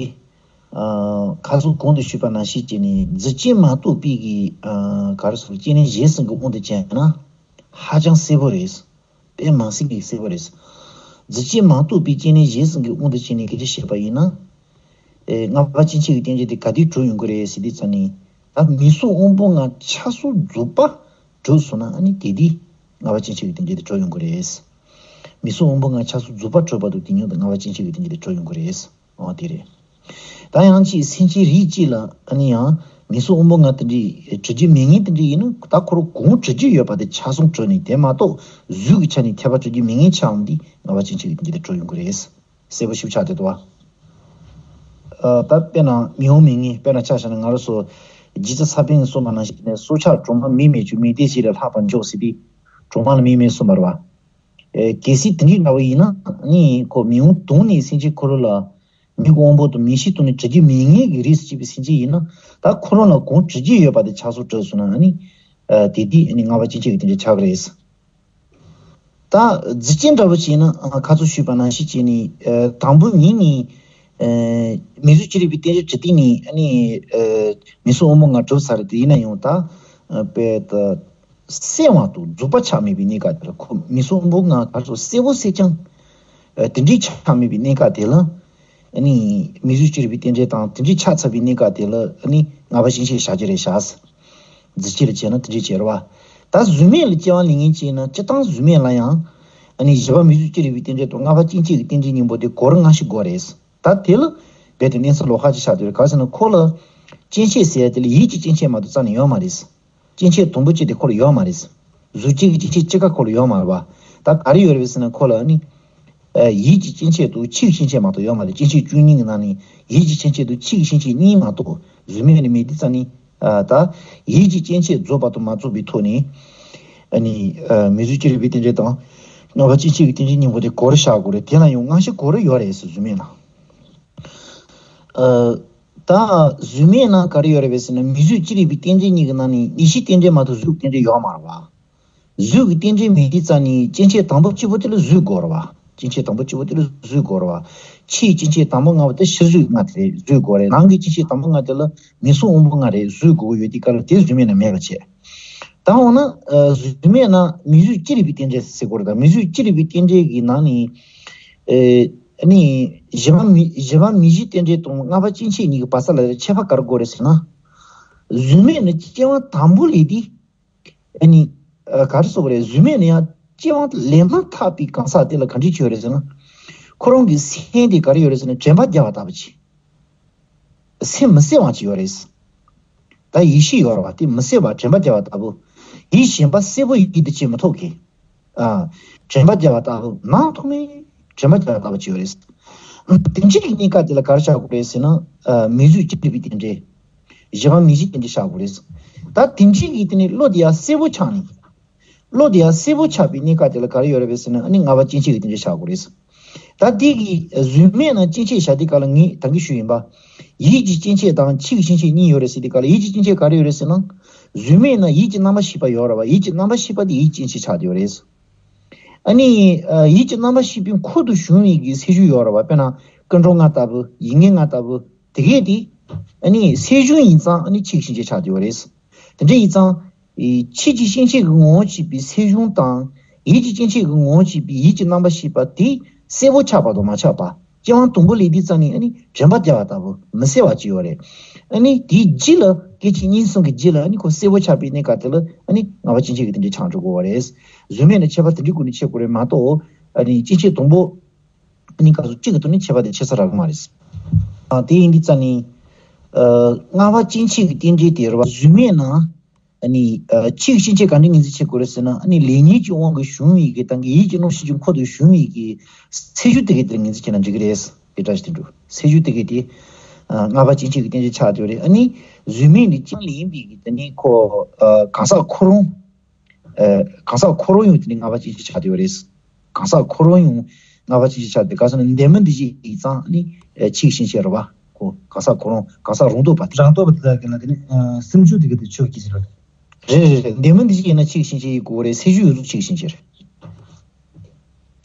ཨ། ཁ་སང་གོང་དུ་ཞུས་པ་ནང་བཞིན་བྱས་ནས་རྫས་ཅན་མ་གཏོགས་པའི་གི། ཨ། ག་རེ་ཟེར། སྐྱེ་གནས་གཞན་གསུམ་གྱི་དབང་དུ་བྱས་ན། ཧ་ཅང་གསལ་པོ་རེད། དཔེ་མི་སྲིད་པའི་གསལ་པོ་རེད། རྫས་ཅན་མ་གཏོགས་པའི་སྐྱེ་གནས་གཞན་གསུམ་གྱི་དབང་དུ་བྱས་ནས་སྐད་ཆ་བཤད་པ་ཡིན་ན། ཨེ། ལྔ་པ་སྐྱེ་མཆེད་ཀྱི་རྟེན་འབྲེལ་དེ་ག་དུས་གྲུབ་ཡོང་གི་རེད་ཟེར་དུས་ཙང་ནས། ད་མིང་གཟུགས་དབང་པོ་ལྔ་ཆགས་སོགས་རྫོགས་པ་གྲུབ་སོང་ན་ཨ་ནི་དེ་དུས་ལྔ་པ་སྐྱེ་མཆེད་ཀྱི་རྟེན་འབྲེལ་དེ་གྲུབ་ཡོང་གི་རེད། མིང་གཟུགས་དབང་པོ་ལྔ་ཆགས་སོགས་རྫོགས་པ་གྲུབ་པ་དང་དེ་མཉམ་དུ་ལྔ་པ་སྐྱེ་མཆེད་ཀྱི་རྟེན་འབྲེལ་དེ་གྲུབ་ཡོང་གི་རེད། འོ་དེ་རེད། ད་ཡང་ཅིག་སེམས་ཅན་རིགས་གཅིག་ལ་ཨ་ནི་ཡང་མིང་གཟུགས་དབང་པོ་ལྔ་དེ་འདྲའི་གྲུབ་རྒྱུ་མེད་མཁན་དེ་འདྲ་ཡིན་ན། ད་ཁོ་རང་གོང་གྲུབ་རྒྱུ་ཡོད་པ་དེ་ཆགས་སོགས་གྲུབ་ནས། དེ་མ་གཏོགས་གཟུགས་ཀྱི་ཆ་ནས་ཐེག་པ་གྲུབ་རྒྱུ་མེད་མཁན་ཆགས་འོང་དུས་ལྔ་པ་སྐྱེ་མཆེད་ཀྱི་རྟེན་འབྲེལ་དེ་གྲུབ་ཡོང་གི་རེད། གསལ་པོ་ཞིག་ཆགས་བསྡད་འདུག་བ། ཨ། ད་དཔེར་ན་མིང་དབང་མེད་མཁན། དཔེར་ན་ཆ་བཞག་ན་ང་རང་ཚོ་རྗེ་བཙུན་ཚེ་དཔལ་གྱིས་གསུངས་པ་ནང་བཞིན་ནས། སྲོག་ཆགས་གྲོག་མ་མིང་མེད་ཀྱང་། མིང་དེ་ཞིག་ལས་ལྷག་པར་འཇོག་ཟེར་དུས། གྲོག་མ་ལ་མིང་མེད་གསུངས་པ་རེད་བ། ཨེ། གལ་སྲིད་དེ་འདྲའི་འདྲ་བོ་ཡིན་ན་ནི་ཁོ་མིང་དབང་དོར་ནས་སེམས་ཅན་ཁོ་རང་ལ་མིང་གི་དབང་པོ་དང་མིང་གཞི་དོར་ནས་གྲུབ་རྒྱུ་མེད་མཁན་གྱི་རིགས་སུ་སྐྱེས་པའི་སེམས་ཅན་ཡིན་ན། ད་ཁོ་རང་ལ་གོང་གྲུབ་རྒྱུ་ཡོད་པ་དེ་ཆགས་སོགས་གྲུབ་སོང་ན་ནི། ཨ། དེ་དུས་ནི་ལྔ་པ་སྐྱེ་མཆེད་ཀྱི་རྟེན་འབྲེལ་ཆགས་ཀྱི་རེད། ད་རྫས་ཅན་འདྲ་བོ་བྱས་ན། ཨ། ཁ་སང་ཞུས་པ་ནང་བཞིན་བྱས་ནས། ཨ། དང་པོ་ཉིད་ནས། ཨ། མིང་གཟུགས་ཅི་རིགས་པའི་རྟེན་འབྲེལ་གྲུབ་དུས་ནས་ཨ་ནི། ཨ། མིང་གཟུགས་དབང་པོ་ལྔ་གྲུབ་ཚར་རེད། དེ་ཡིན་ན་ཡང་ད། ཨ། དཔེ་ད། གསལ་བ་དང་རྫོགས་པ་ཆགས་མེད་པའི་གནས་སྐབས་དེ་ལ། ཁོ་མིང་གཟུགས་དབང་པོ་ལྔ་ག་རེ་ཟེར། གསལ་པོ་གསལ་རྐྱང་། ཨ། དེ་འདྲའི་ཆགས་མེད་པའི་གནས་སྐབས་དེ་ལ། ཨ་ནི་མིང་གཟུགས་ཅི་རིགས་པའི་རྟེན་འབྲེལ་དང་དེ་འདྲའི་ཆགས་ཚར་བའི་གནས་སྐབས་དེ་ལ་ཨ་ནི་ལྔ་པ་སྐྱེ་མཆེད་བཞག་རྒྱུ་རེད་བཞག་རྫས་ཅན་ལ་བྱས་ན་དེ་འདྲའི་བྱེད་རེད་བ། ད་གཟུགས་མེད་ལ་སྐྱེ་བ་ལེན་མཁན་བྱས་ན། སྤྱིར་བཏང་གཟུགས་མེད་ལ་ཡང་ཨ་ནི་བཞི་པ་མིང་གཟུགས་ཅི་རིགས་པའི་རྟེན་འབྲེལ་དང་ལྔ་པ་སྐྱེ་མཆེད་ཀྱི་རྟེན་འབྲེལ་གཉིས་པོ་དེ་གོ་རིམ་སྔ་ཕྱི་དགོས་རེད། ད་དེ་ལ་རྦད་དེ་གནས་ཚུལ་ལོགས་ཀ་ཅིག་ཆགས་བསྡད་རེད། ག་རེ་ཟེར་ན་ཁོ་ལ་སྐྱེ་མཆེད་ཟེར་ཡ་དེ་ལ་ཡིད་ཀྱི་སྐྱེ་མཆེད་མ་གཏོགས་རྩ་ནས་ཡོད་མ་རེད། སྐྱེ་མཆེད་དང་པོ་གཅིག་དེ་ཁོ་ལ་ཡོད་མ་རེད། གཟུགས་སྐྱེ་གི་སྐྱེ་མཆེད་གཅིག་ཀ་ཁོ་ལ་ཡོད་མ་རེད་བ། ད་ག་རེ་ཡོད་རེད་ཟེར་ན་ཁོ་ལ་ནི། ཨ། ཡིད་ཀྱི་སྐྱེ་མཆེད་དང་ལྕེ་གི་སྐྱེ་མཆེད་མ་གཏོགས་ཡོད་མ་རེད། སྐྱེ་མཆེད་བཅུ་གཉིས་ཀྱི་ནང་ནས་ཡིད་ཀྱི་སྐྱེ་མཆེད་དང་ལྕེ་གི་སྐྱེ་མཆེད་གཉིས་མ་གཏོགས་གཟུགས་མེད་ལ་མེད་དུས་ཙང་ནི། ཨ། ད་ཡིད་ཀྱི་སྐྱེ་མཆེད་རྫོགས་པ་དང་མ་རྫོགས་པའི་ཐོག་ནས། ཨ་ནི། ཨ། མིང་གཟུགས་ཅི་རིགས་པའི་རྟེན་འབྲེལ་དང་ལྔ་པ་སྐྱེ་མཆེད་ཀྱི་རྟེན་འབྲེལ་གཉིས་པོ་དེ་གོ་རིམ་བཞག་དགོས་རེད། དེ་ལ་ཡང་སྔ་ཕྱི་གོ་རིམ་ཡོད་རེད་ཟེར། གཟུགས་མེད་ན། ཨ། ད་གཟུགས་མེད་ན་ག་རེ་ཡོད་རེད་ཟེར་ན། མིང་གཟུགས་ཅི་རིགས་པའི་རྟེན་འབྲེལ་གཉིས་ཀྱི་ནང་ནས་ཡིད་ཀྱི་རྟེན་འབྲེལ་མ་གཏོགས་གཟུགས་ཀྱི་རྟེན་འབྲེལ་ཡོད་མ་རེད་བ། གཟུགས་ཀྱི་རྟེན་འབྲེལ་མེད་དུས་ཙང་ནས་སྐྱེ་མཆེད་དང་པོ་གཅིག་པོ་དེ་ལ་གཟུགས་དགོས་རེད་བ། སྐྱེ་མཆེད་དང་པོ་གཅིག་པོ་དེ་ལ་བཟོད་དགོས་རེད་བ། ཕྱིའི་སྐྱེ་མཆེད་དང་པོ་ལྔ་པོ་དེ་ཕྱི་བཟོད་ལྔ་དེ་རེད། བཟོད་དགོས་རེད། ནང་གི་སྐྱེ་མཆེད་དང་པོ་ལྔ་དེ་ལ་མིག་གཟུགས་དབང་པོ་ལྔ་རེད། བཟོད་དགོས་ཀྱི་ཡོད་དུས་སྐབས་ལ་དེ་བཟོད་མེད་ན་མེད་པ་བྱས། ད་འོ་ན་ཨ་བཟོད་མེད་ན་མིག་བཟོད་ཅི་རིགས་པའི་རྟེན་འབྲེལ་ཟེར་དགོས་རེད། ད་མིག་བཟོད་ཅི་རིགས་པའི་རྟེན་འབྲེལ་གྱི་ནང་ནས་ཨེ་ཨ་ནི་བཞི་པ་མིག་བཞི་པ་མིག་བཞིའི་རྟེན་འབྲེལ་དང་ལྔ་པ་སྐྱེ་མཆེད་གཉིས་ཀྱི་བར་ས་ལ་ཁྱད་པར་ག་རེ་དགོས་རེད་ཟེར་ན། བཟོད་མེད་ནི་སྐྱེ་བ་དང་པོ་ལས་དེ། ཨ་ནི། ཨ་ག་རེ་ཟེར་དགོས་རེད། བཟོད་མེད་ནི་ཡང་སྐྱེ་བ་ལས་མ་ཐག་པའི་གང་ཟག་དེ་ལ་ག་འདྲ་ཅིག་ཡོད་རེད་ཟེར་ན། ཁོ་རང་གི་སེམས་དེ་ག་རེ་ཡོད་རེད་ཟེར་ན། དྲན་པ་བརྒྱབ་པ་ལྟ་བུ་ཅིག་སེམས་མི་གསལ་བ་ཅིག་ཡོད་རེད། ད་ཡིད་ཤེས་ཡོད་རེད་བ། དེ་མི་གསལ་བ་དྲན་པ་བརྒྱབ་པ་ལྟ་བུ། ཡིད་གཞན་པ་གསལ་པོ་ཡིད་དུ་བྱེད་མི་ཐུབ་མཁན། ཨ། དྲན་པ་བརྒྱབ་པ་ལྟ་བུ། སྣང་ཐུབ་མེད་དྲན་པ་བརྒྱབ་པ་ལྟ་བུ་ཅིག་ཡོད་རེད། དེ་འདྲའི་གནས་སྐབས་དེ་ལ་ག་རེ་ཆགས་དགོས་རེད་ཟེར་ན། ཨ་མིག་བཟོད་ཅི་རིགས་པའི་རྟེན་འབྲེལ། བཞི་པ་མིག་བཞི་རྟེན་འབྲེལ་ཆགས་དགོས་རེད། ད་དེ་འདྲའི་གི་དེ་ནི་བློ་དེ་ཡང་གསལ་པོ་ཆགས་ནས། བློ་དེ་ཡང་གསལ་པོ་ཆགས་པའི་གནས་སྐབས་དེ་ལ་ག་རེ་ཡོད་རེད་པས་ཟེར་ན། ཨ་ནི་ལྔ་པ་སྐྱེ་མཆེད་ཀྱི་རྟེན་འབྲེལ་ཆགས་དགོས་རེད། ད་དེ་གི་བཟོད་མེད་ན་སྐྱེ་མཆེད་བཞག་དུས་སྐབས་ལ་ངས་ད་གིན་ཞུས་ཡིན་པ། ཡིད་ཀྱི་སྐྱེ་མཆེད་དང་ཆོས་ཀྱི་སྐྱེ་མཆེད་གཉིས་ཡོད་རེད་ཟེར་དུས་སྐབས་ལ། ཡིད་ཀྱི་སྐྱེ་མཆེད་ག་རེ་ཡོད་རེད་ཟེར་ན། བཟོད་མེད་ན་ཡིད་ཀྱི་རྣམ་པར་ཤེས་པ་ཡོད་རེད་བ། ཡིད་ཀྱི་རྣམ་པར་ཤེས་པ་དེ་ཡིད་ཀྱི་སྐྱེ་མཆེད་ཆགས་བསྡད་ཡོད་རེད། ཨ་ནི། ཨ་ཡིད་ཀྱི་རྣམ་པར་ཤེས་པའི་འཁོར་དུ་བྱུང་བའི་གི་སེམས་བྱུང་ཡོད་རེད་བ། དཔེར་ན་ཀུན་འགྲོ་ལྔ་ལྟ་བུ། ཡིད་ངེས་ལྔ་ལྟ་བུ། དེ་གས་དེ། ཨ་ནི་སེམས་བྱུང་ཡིན་ཙང་ཨ་ནི་ཆོས་ཀྱི་སྐྱེ་མཆེད་ཆགས་བསྡད་ཡོད་རེད། དེ་འདྲ་ཡིན་ཙང་། ཨེ་ཆོས་ཀྱི་སྐྱེ་མཆེད་ཀྱི་ངོ་བོ་བྱས་པའི་སེམས་བྱུང་དང་། ཡིད་ཀྱི་སྐྱེ་མཆེད་ཀྱི་ངོ་བོ་བྱས་པའི་ཡིད་ཀྱི་རྣམ་པར་ཤེས་པ་དེ་གསལ་པོ་ཆགས་པ་དང་མ་ཆགས་པ། སྐྱེ་བ་དང་པོ་ལས་དུས་ཙམ་ནས་ཨ་ནི་དྲན་པ་བརྒྱབ་པ་ལྟ་བུ་མི་གསལ་བ་ཅིག་ཡོད་རེད། ཨ་ནི་དེའི་རྗེས་ལ་སྐད་ཅིག་གཉིས་གསུམ་གྱི་རྗེས་ལ་ཨ་ནི་ཁོ་གསལ་པོ་ཆགས་པའི་གནས་སྐབས་དེ་ལ་ཨ་ནི་ལྔ་པ་སྐྱེ་མཆེད་ཀྱི་རྟེན་འབྲེལ་ཆགས་འགྲོ་དགོས་པ་རེད། བཟོད་མེད་ནི་ཁྱད་པར་དེ་འདྲའི་སྒོ་ནས་ཕྱེ་དགོས་རེད་མ་གཏོགས། ཨ་ནི་སྐྱེ་མཆེད་དང་པོ། ཨ་ནི་སྐབས་སུ་གཅིག་གི་ཐོག་ནས་ཁྱད་པར་དེ་ཕྱེ་ས་རག་གི་མ་རེད། ཨ་དེ་ཡིན་དུས་ཙམ་ནས། ཨ་ལྔ་པ་སྐྱེ་མཆེད་ཀྱི་རྟེན་འབྲེལ་དེ་རེད་བ། བཟོད་མེད་ན། ཨ་ནི་ཨ་ཆོས་ཀྱི་སྐྱེ་མཆེད་ག་འདྲའི་ངོས་འཛིན་བྱེད་དགོས་རེད་ཟེར་ན། ཨ་ནི་ལས་ཉོན་གྱི་དབང་གིས་བྱུང་བའི་གི་དང་གི་ཡིད་ཀྱི་རྣམ་ཤེས་ཀྱི་འཁོར་དུ་བྱུང་བའི་གི་སེམས་བྱུང་དེ་གའི་དེར་ངོས་འཛིན་བྱས་ན་འགྲིག་གི་རེད། དེ་འདྲ་ཞིག་དེ་འདྲ་སེམས་བྱུང་དེ་གའི་དེ། ཨ་ལྔ་པ་སྐྱེ་མཆེད་ཀྱི་རྟེན་འབྲེལ་ཆགས་བསྡད་ཡོད་རེད། ཨ་ནི་བཟོད་མེད་ནི་ཅི་ལ་ཡིན་པའི་གི་དེ་ནི་ཁོ་ཨ་གང་ཟག་ཁོ་རང་། ཨ་གང་ཟག་ཁོ་རང་ཡང་དེ་ནི་ལྔ་པ་སྐྱེ་མཆེད་ཆགས་བསྡད་ཡོད་རེད། གང་ཟག་ཁོ་རང་ཡང་ལྔ་པ་སྐྱེ་མཆེད་ཆགས་ཏེ། ག་ཟེར་ན་འདས་མ་འདས་ཀྱི་ཡིད་ཙམ་ནི་ཆོས་ཀྱི་སྐྱེ་མཆེད་རེད་བ། ཁོ་གང་ཟག་ཁོ་རང་གང་ཟག་རང་ལྡོག་པ་དེ། རང་ལྡོག་པ་དེ་དག་གི་ནང་དེ་ནི་སེམས་བྱུང་དེ་ག་དེ་ཆོས་ཀྱི་སྐྱེ་མཆེད་རེད། རེད་རེད་རེད། འདས་མ་འདས་ཀྱི་ཡིད་ན་ཆོས་ཀྱི་སྐྱེ་མཆེད་ཡིན་དགོས་རེད། སེམས་བྱུང་ཡོངས་རྫོགས་ཆོས་ཀྱི་སྐྱེ་མཆེད་རེད།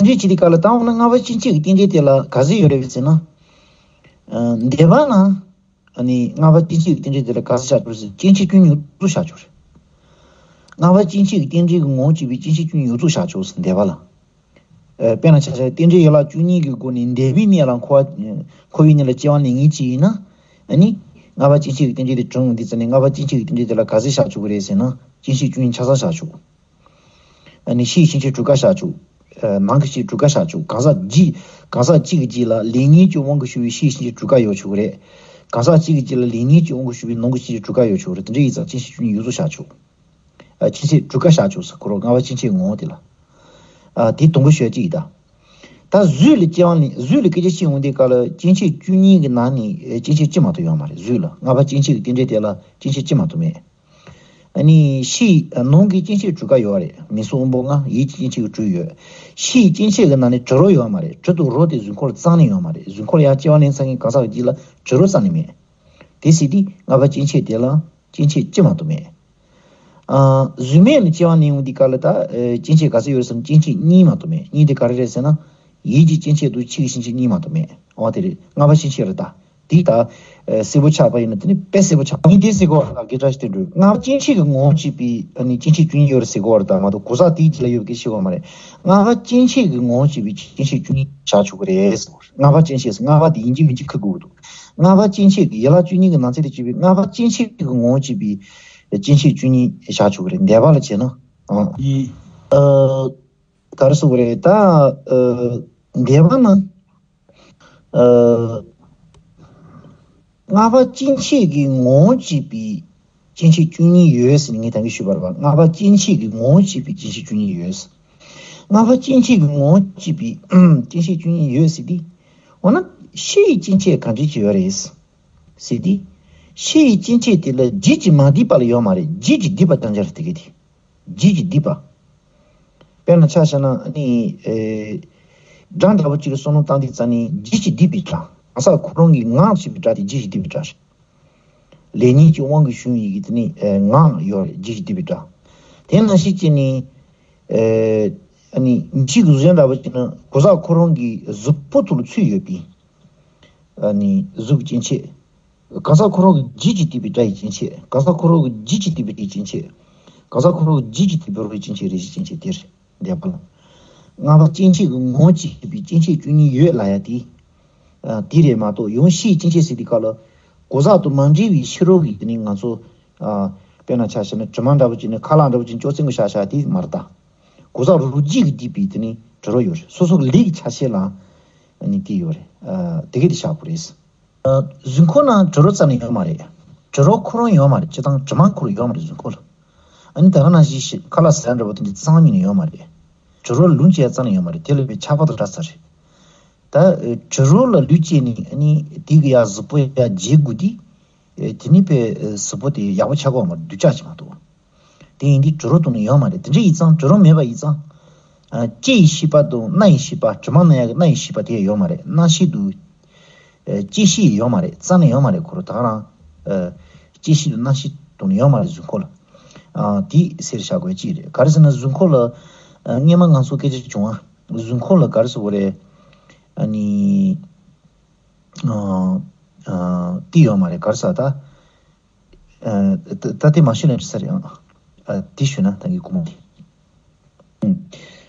འདི་ཅི་དེ་ག་ལ་བཏང་བ་ན་ལྔ་པ་སྐྱེ་མཆེད་ཀྱི་རྟེན་འབྲེལ་དེ་ལ་ག་ཚོད་ཡོད་རེད་ཟེར་ན། འདས་པ་ན། ཨ་ནི་ལྔ་པ་སྐྱེ་མཆེད་ཀྱི་རྟེན་འབྲེལ་དེ་ལ་ག་ཚོད་བཞག་ཆོག་ཟེར། སྐྱེ་མཆེད་བཅུ་གཉིས་ཡོངས་རྫོགས་བཞག་ཆོག་རེད། ལྔ་པ་སྐྱེ་མཆེད་ཀྱི་རྟེན་འབྲེལ་གྱི་ངོ་བོ་བྱས་པའི་སྐྱེ་མཆེད་བཅུ་གཉིས་ཡོངས་རྫོགས་བཞག་ཆོག་ཟེར། འདས་པ་ལ། ཨ་དཔེར་ན་ཆ་བཞག་རྟེན་འབྲེལ་ཡན་ལག་བཅུ་གཉིས་ཀྱི་སྒོ་ནས་འདས་པའི་གནས་ལ་འཁོར་བ། འཁོར་བའི་གནས་ལ་སྐྱེ་བ་ལེན་མཁན་ཅིག་ཡིན་ན། ཨ་ནི་ལྔ་པ་སྐྱེ་མཆེད་ཀྱི་རྟེན་འབྲེལ་དེ་བྱུང་ཡོང་དུས་ཙམ་ནས་ལྔ་པ་སྐྱེ་མཆེད་ཀྱི་རྟེན་འབྲེལ་དེ་ལ་ག་ཚོད་བཞག་ཆོག་གི་རེད་ཟེར་ན། སྐྱེ་མཆེད་བཅུ་གཉིས་ཆ་ཚང་བཞག་ཆོག་ཨ་ནི་ཕྱིའི་སྐྱེ་མཆེད་དྲུག་ཀ་བཞག་ཆོག་ཨ་ནང་གི་སྐྱེ་མཆེད་དྲུག་ཀ་བཞག་ཆོག་གང་ཟག་གཅིག་གང་ཟག་གཅིག་གི་རྗེས་ལ་ལས་ཉོན་གྱི་དབང་གིས་བྱུང་བའི་ཕྱིའི་སྐྱེ་མཆེད་དྲུག་ཀ་ཡོད་ཆོག་གི་རེད། གང་ཟག་གཅིག་གི་རྗེས་ལ་ལས་ཉོན་གྱི་དབང་གིས་བྱུང་བའི་ནང་གི་སྐྱེ་མཆེད་དྲུག་ཀ་ཡོད་ཆོག་གི་རེད། དེ་འདྲ་ཡིན་ཙང་སྐྱེ་མཆེད་བཅུ་གཉིས་ཡོངས་རྫོགས་བཞག་ཆོག་ཨ་སྐྱེ་མཆེད་དྲུག་ཀ་བཞག་ཆོག་ཟེར། ཁོ་རང་ལྔ་པ་སྐྱེ་མཆེད་ངོ་བོ་དེ་ལ། ཨ་དེ་དང་པོ་ཤོད་ཅིག་ཡིན་ད། ད་བཟོད་ལ་སྐྱེ་བ་ནི། བཟོད་ལ་སྐད་ཆ་བཤད་ཡོང་དུས་སྐབས་ལ་སྐྱེ་མཆེད་བཅུ་གཉིས་ཀྱི་ནང་ནས་སྐྱེ་མཆེད་གཅིག་མ་གཏོགས་ཡོད་མ་རེད། བཟོད་ལ་ལྔ་པ་སྐྱེ་མཆེད་ཀྱི་རྟེན་འབྲེལ་དེ་ལ་སྐྱེ་མཆེད་གཅིག་མ་གཏོགས་མེད། ཨ་ནི་ཕྱིའི་ནང་གི་སྐྱེ་མཆེད་དྲུག་ཀ་ཡོད་རེད། མིག་གཟུགས་དབང་པོ་ལྔ། ཡིད་ཀྱི་སྐྱེ་མཆེད་དྲུག་ཡོད། ཕྱིའི་སྐྱེ་མཆེད་ཀྱི་ནང་ནས་དྲི་རོ་ཡོད་མ་རེད། དྲི་དང་རོ་དེ་གཟུགས་འཁོར་རྩ་ནས་ཡོད་མ་རེད། གཟུགས་འཁོར་ཡང་སྐྱེ་བ་ལེན་ཚར་མཁན་གང་ཟག་གི་རྗེས་ལ་དྲི་རོ་རྩ་ནས་མེད། དེ་ཟེར་དུས་ལྔ་པ་སྐྱེ་མཆེད་དེ་ལ་སྐྱེ་མཆེད་གཅིག་མ་གཏོགས་མེད། ཨ་བཟོད་མེད་ནི་སྐྱེ་བ་ནས་ཡོང་དུས་སྐབས་ལ་ད་ཨ་སྐྱེ་མཆེད་ག་ཚོད་ཡོད་རེད་ཟེར་ན། སྐྱེ་མཆེད་གཉིས་མ་གཏོགས་མེད། གཉིས་དེ་ག་རེ་རེད་ཟེར་ན། ཡིད་ཀྱི་སྐྱེ་མཆེད་དང་ཆོས་ཀྱི་སྐྱེ་མཆེད་གཉིས་མ་གཏོགས་མེད། འོ་དེ་རེད། ལྔ་པ་སྐྱེ་མཆེད་རེད་ད། དེ་ད་ཨ་གསལ་པོ་ཆགས་པ་ཡིན་ན་དེ་ནི་དཔེ་གསལ་པོ་ཆགས། གཉིས་དེ་ཟེར་གོ་བ་ད་གི་བཀྲ་ཤིས་བདེ་འགྲོ། ལྔ་པ་སྐྱེ་མཆེད་ཀྱི་ངོ་བོ་བྱས་པའི་ཨ་ནི་སྐྱེ་མཆེད་བཅུ་གཉིས་ཡོད་རེད་ཟེར་གོ་བ་ད་མ་གཏོགས་གོ་ས་དེའི་རྗེས་ལ་ཡོད་པའི་སྐད་ཆ་བཤད་གོ་མ་རེད། ལྔ་པ་སྐྱེ་མཆེད་ཀྱི་ངོ་བོ་བྱས་པའི་སྐྱེ་མཆེད་བཅུ་གཉིས་བཞག་ཆོག་གི་རེད་ཟེར་གོ། ལྔ་པ་སྐྱེ་མཆེད་ཟེར། ལྔ་པ་དེ་ཡིན་གཅིག་མིན་གཅིག་ཁུར་དགོས་ཀྱི་འདུག་ལྔ་པ་སྐྱེ་མཆེད་ཀྱི་ཡན་ལག་བཅུ་གཉིས་ཀྱི་ནང་ཚན་དུ་གྱུར་པའི་ལྔ་པ་སྐྱེ་མཆེད་ཀྱི་ངོ་བོ་བྱས་པའི་སྐྱེ་མཆེད་བཅུ་གཉིས་བཞག་ཆོག་གི་རེད། འདས་པ་ལ་བྱས་ན། ཨང་། ཡིན། ཨ། ག་རེ་ཟེར་དགོས་རེད་ད། ཨ། འདས་པ་ན། ཨ། ལྔ་པ་སྐྱེ་མཆེད་ཀྱི་ངོ་བོ་བྱས་པའི་སྐྱེ་མཆེད་བཅུ་གཉིས་ཡོད་ཟེར་ནས་ངས་ད་གིན་ཞུས་པ་རེད་པ། ལྔ་པ་སྐྱེ་མཆེད་ཀྱི་ངོ་བོ་བྱས་པའི་སྐྱེ་མཆེད་བཅུ་གཉིས་ཡོད་ཟེར། ལྔ་པ་སྐྱེ་མཆེད་ཀྱི་ངོ་བོ་བྱས་པའི་སྐྱེ་མཆེད་བཅུ་གཉིས་ཡོད་ཟེར་དུས། འོ་ན་ཕྱི་ཡི་སྐྱེ་མཆེད་ག་འདྲ་ཅིག་ཡོད་རེད་ཟེར་དུས། ཕྱི་ཡི་སྐྱེ་མཆེད་དེ་ལ་རྗེས་ཀྱི་མ་བསྡུས་པ་ལ་ཡོད་མ་རེད། རྗེས་ཀྱི་བསྡུས་པ་རྐྱང་རྐྱང་རེད་དེ་གི་དེ། རྗེས་ཀྱི་བསྡུས་པ། དཔེར་ན་ཆ་བཞག་ན་ཨ་ནི། ཨེ། སྒྲ་འདྲ་པོ་གཅིག་ལ་བསམ་བློ་བཏང་དུས་ཙམ་ནས་རྗེས་ཀྱི་བསྡུས་པའི་སྒྲ། གང་ཟག་ཁོ་རང་གི་ངག་ཅེས་པའི་སྒྲ་དེ་རྗེས་ཀྱི་བསྡུས་པའི་སྒྲ་རེད། ལས་ཉོན་གྱི་དབང་གིས་བྱུང་བའི་གི་དེ་ནི་ཨེ་ངག་ཡོད་རེད། རྗེས་ཀྱི་བསྡུས་པའི་སྒྲ། དེ་ནང་བཞིན་བྱས་ནས། ཨེ། ཨ་ནི་མི་ཤིག་གཟུགས་ཅན་འདྲ་པོ་ཅིག་ནི་གོ་ས་ཁོ་རང་གི་གཟུགས་པོ་ཐོག་ལ་ཚུད་ཡོད་པའི་ཨ་ནི་གཟུགས་སྐྱེ་མཆེད། གང་ཟག་ཁོ་རང་གི་ལྗིད་ཀྱིས་བཏེགས་པའི་སྒྲ་ཡི་སྐྱེ་མཆེད། གང་ཟག་ཁོ་རང་གི་ལྗིད་ཀྱིས་བཏེགས་པའི་སྒྲའི་སྐྱེ་མཆེད། གང་ཟག་ཁོ་རང་གི་ལྗིད་ཀྱིས་བཏེགས་པའི་རོ་ཡི་སྐྱེ་མཆེད། རེག་བྱའི་སྐྱེ་མཆེད་དེ་རེད། འདས་པ་ལ། ལྔ་པ་སྐྱེ་མཆེད་ཀྱི་ངོ་བོ་བྱས་པའི་སྐྱེ་མཆེད་བཅུ་གཉིས་ཡོད་ལབ་ཡ་དེ། ཨ། དེ་རེད་མ་གཏོགས་ཡང་ཕྱིའི་སྐྱེ་མཆེད་ཟེར་དུས་སྐབས་ལ། གོ་ས་དང་མ་འབྲེལ་བའི་ཕྱི་རོལ་གྱི་དེ་ནི་ང་ཚོ། ཨ། དཔེར་ན་ཆ་བཞག་ན་དྲི་མ་འདྲ་པོ་ཅིག་ནི་ཁ་ལག་འདྲ་པོ་ཅིག་ཅོག་ཙེ་གི་བཞག་བཞག་དེ་མ་རེད་ད། གོ་ས་རོ་རོ་རྗེས་ཀྱི་བཏེགས་པའི་དེ་ནི་དྲི་རོ་ཡོད་རེད། སོ་སོ་གི་ལས་ཀྱི་ཆ་ཤས་ལ་ནི་དེ་ཡོད་རེད། ཨ། དེ་གས་དེ་བཞག་དགོས་རེད། ཨ། གཟུགས་འཁོར་ནང་དྲི་རོ་རྩ་ནས་ཡོད་མ་རེད། དྲི་རོ་ཁོ་རང་ཡོད་མ་རེད། སྤྱིར་བཏང་དྲི་མ་ཁོ་རང་ཡོད་མ་རེད་གཟུགས་འཁོར་ལ། ཨ་ནི་ད་ག་ནང་བཞིན་ཤི་ཁ་ལག་ཟ་འདྲ་པོ་དེ་འདྲ་རྩ་བ་ཉིད་ནས་ཡོད་མ་རེད། དྲི་རོ་ལུང་བཅས་རྩ་ནས་ཡོད་མ་རེད། དེ་ལ་བའི་ཆགས་པ་དང་འདྲ་ས་རེད། ད་དྲི་རོ་ལ་ལུས་བཅས་ནས་ཨ་ནི་དེ་གི་ཡ་གཟུགས་པོ་ཡ་བརྗེ་དགོས་དུས། དེ་ནི་པའི་གཟུགས་པོ་དེ་ཡག་པོ་ཆགས་ཀྱི་ཡོད་མ་རེད། སྡུག་ཅག་ཅིག་མ་གཏོགས། དེ་ཡིན་དུས་དྲི་རོ་དང་ནི་ཡོད་མ་རེད། དེ་འདྲ་ཡིན་ཙང་དྲི་རོ་མེད་པ་ཡིན་ཙང་། ལྕེ་ཡི་ཤེས་པ་དང་སྣ་ཡི་ཤེས་པ། དྲི་མ་སྣ་ཡ་གི་སྣ་ཡི་ཤེས་པ་དེ་ཡོད་མ་རེད། སྣང་ཤེས་དང་། ལྕེ་ཤེས་ཡོད་མ་རེད། རྩ་ནས་ཡོད་མ་རེད། ཁོ་རང་ད་ག་རང་། ལྕེ་ཤེས་དང་སྣང་ཤེས་དང་ནི་ཡོད་མ་རེད་གཟུགས་འཁོར་ལ། དེ་ཟེར་བཞག་དགོས་ཅིག་རེད། ག་རེ་ཟེར་ན་གཟུགས་འཁོར་ལ། སྔས་མ་ང་ཚོ་སྐད་ཆ་བྱུང་བ། གཟུགས་འཁོར་ལ་ག་རེ་ཟེར་དགོས་རེད། ཨ་ནི། ཨ། ཨ། དེ་ཡོད་མ་རེད། ག་རེ་ཟེར་ད། ཨ། ད་ད་དེ་མ་ཞུས་ན་འགྲིག་ས་རེད་ཨང་། ཨ། དེ་ཞུས་ན་ད་གི་གོ་མ་དེ།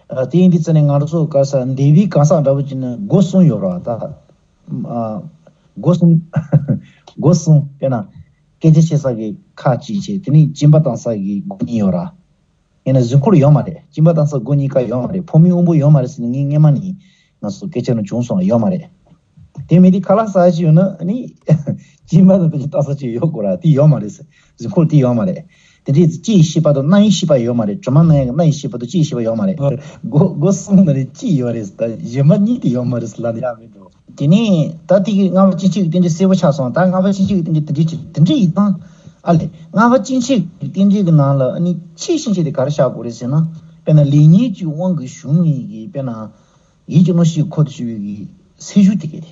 ཨ། དེ་ཡིན་དུས་ཙ་ནས་ང་རང་ཚོ་ག་རེ་ཟེར་འདས་པའི་གང་ཟག་འདྲ་པོ་ཅིག་ནི་སྒོ་གསུམ་ཡོད་རེད་ད། ཨ། སྒོ་གསུམ། སྒོ་གསུམ་དཔེར་ན། སྐད་ཆ་བཤད་ས་གི་ཁ་གཅིག་བྱས། དེ་ནས་གཅིན་པ་བཏང་ས་གི་སྒོ་གཉིས་ཡོད་རེད། ཡིན་ན་གཟུགས་འཁོར་ཡོད་མ་རེད། གཅིན་པ་བཏང་ས་སྒོ་གཉིས་ཀ་ཡོད་མ་རེད། ཕོ་མོའི་དབང་པོ་ཡོད་མ་རེད་ཟེར་ནས་ངས་སྔས་མ་ནས་ང་ཚོ་སྐད་ཆ་ནང་བྱུང་སོང་། ཡོད་མ་རེད། དེ་མིན་དེ་ཁ་ལག་ཟ་ཞིག་ཡོད་ན་ནི་གཅིན་པ་དང་དེ་བཏང་ས་ཅིག་ཡོད་དགོས་ར། དེ་ཡོད་མ་རེད། གཟུགས་འཁོར་དེ་ཡོད་མ་རེད། དེ་འདྲའི་ལྕེ་ཡི་ཤེས་པ་དང་སྣ་ཡི་ཤེས་པ་ཡོད་མ་རེད། དྲི་མ་སྣ་ཡི་སྣ་ཡི་ཤེས་པ་དང་ལྕེ་ཡི་ཤེས་པ་ཡོད་མ་རེད། སྒོ་སྒོ་གསུམ་ནང་ནས་གཅིག་ཡོད་རེད། ད་གཞན་པ་གཉིས་དེ་ཡོད་མ་རེད་ལབ་ན་ཡག་མི་འདུག་དེ་ནས་ད་དེ་གི་ལྔ་པ་སྐྱེ་མཆེད་ཀྱི་རྟེན་འབྲེལ་གསལ་པོ་ཆགས་སོང་། ད་ལྔ་པ་སྐྱེ་མཆེད་ཀྱི་རྟེན་འབྲེལ་དེ་འདྲ་ཅིག་དེ་འདྲ་ཡིན་ཙང་། ཨ་ལས། ལྔ་པ་སྐྱེ་མཆེད་ཀྱི་རྟེན་འབྲེལ་གྱི་ནང་ལ་ཨ་ནི་ཆེས་ཤིན་ཆེ་དེ་ག་རེ་བཞག་དགོས་རེད་ཟེར་ན། དཔེར་ན་ལས་ཉོན་གྱི་དབང་གིས་བྱུང་བའི་གི་དཔེར་ན། ཡིད་ཀྱི་རྣམ་ཤེས་འཁོར་དུ་ཞུགས་པའི་གི་སེལ་འཇུག་དེ་གས་དེ།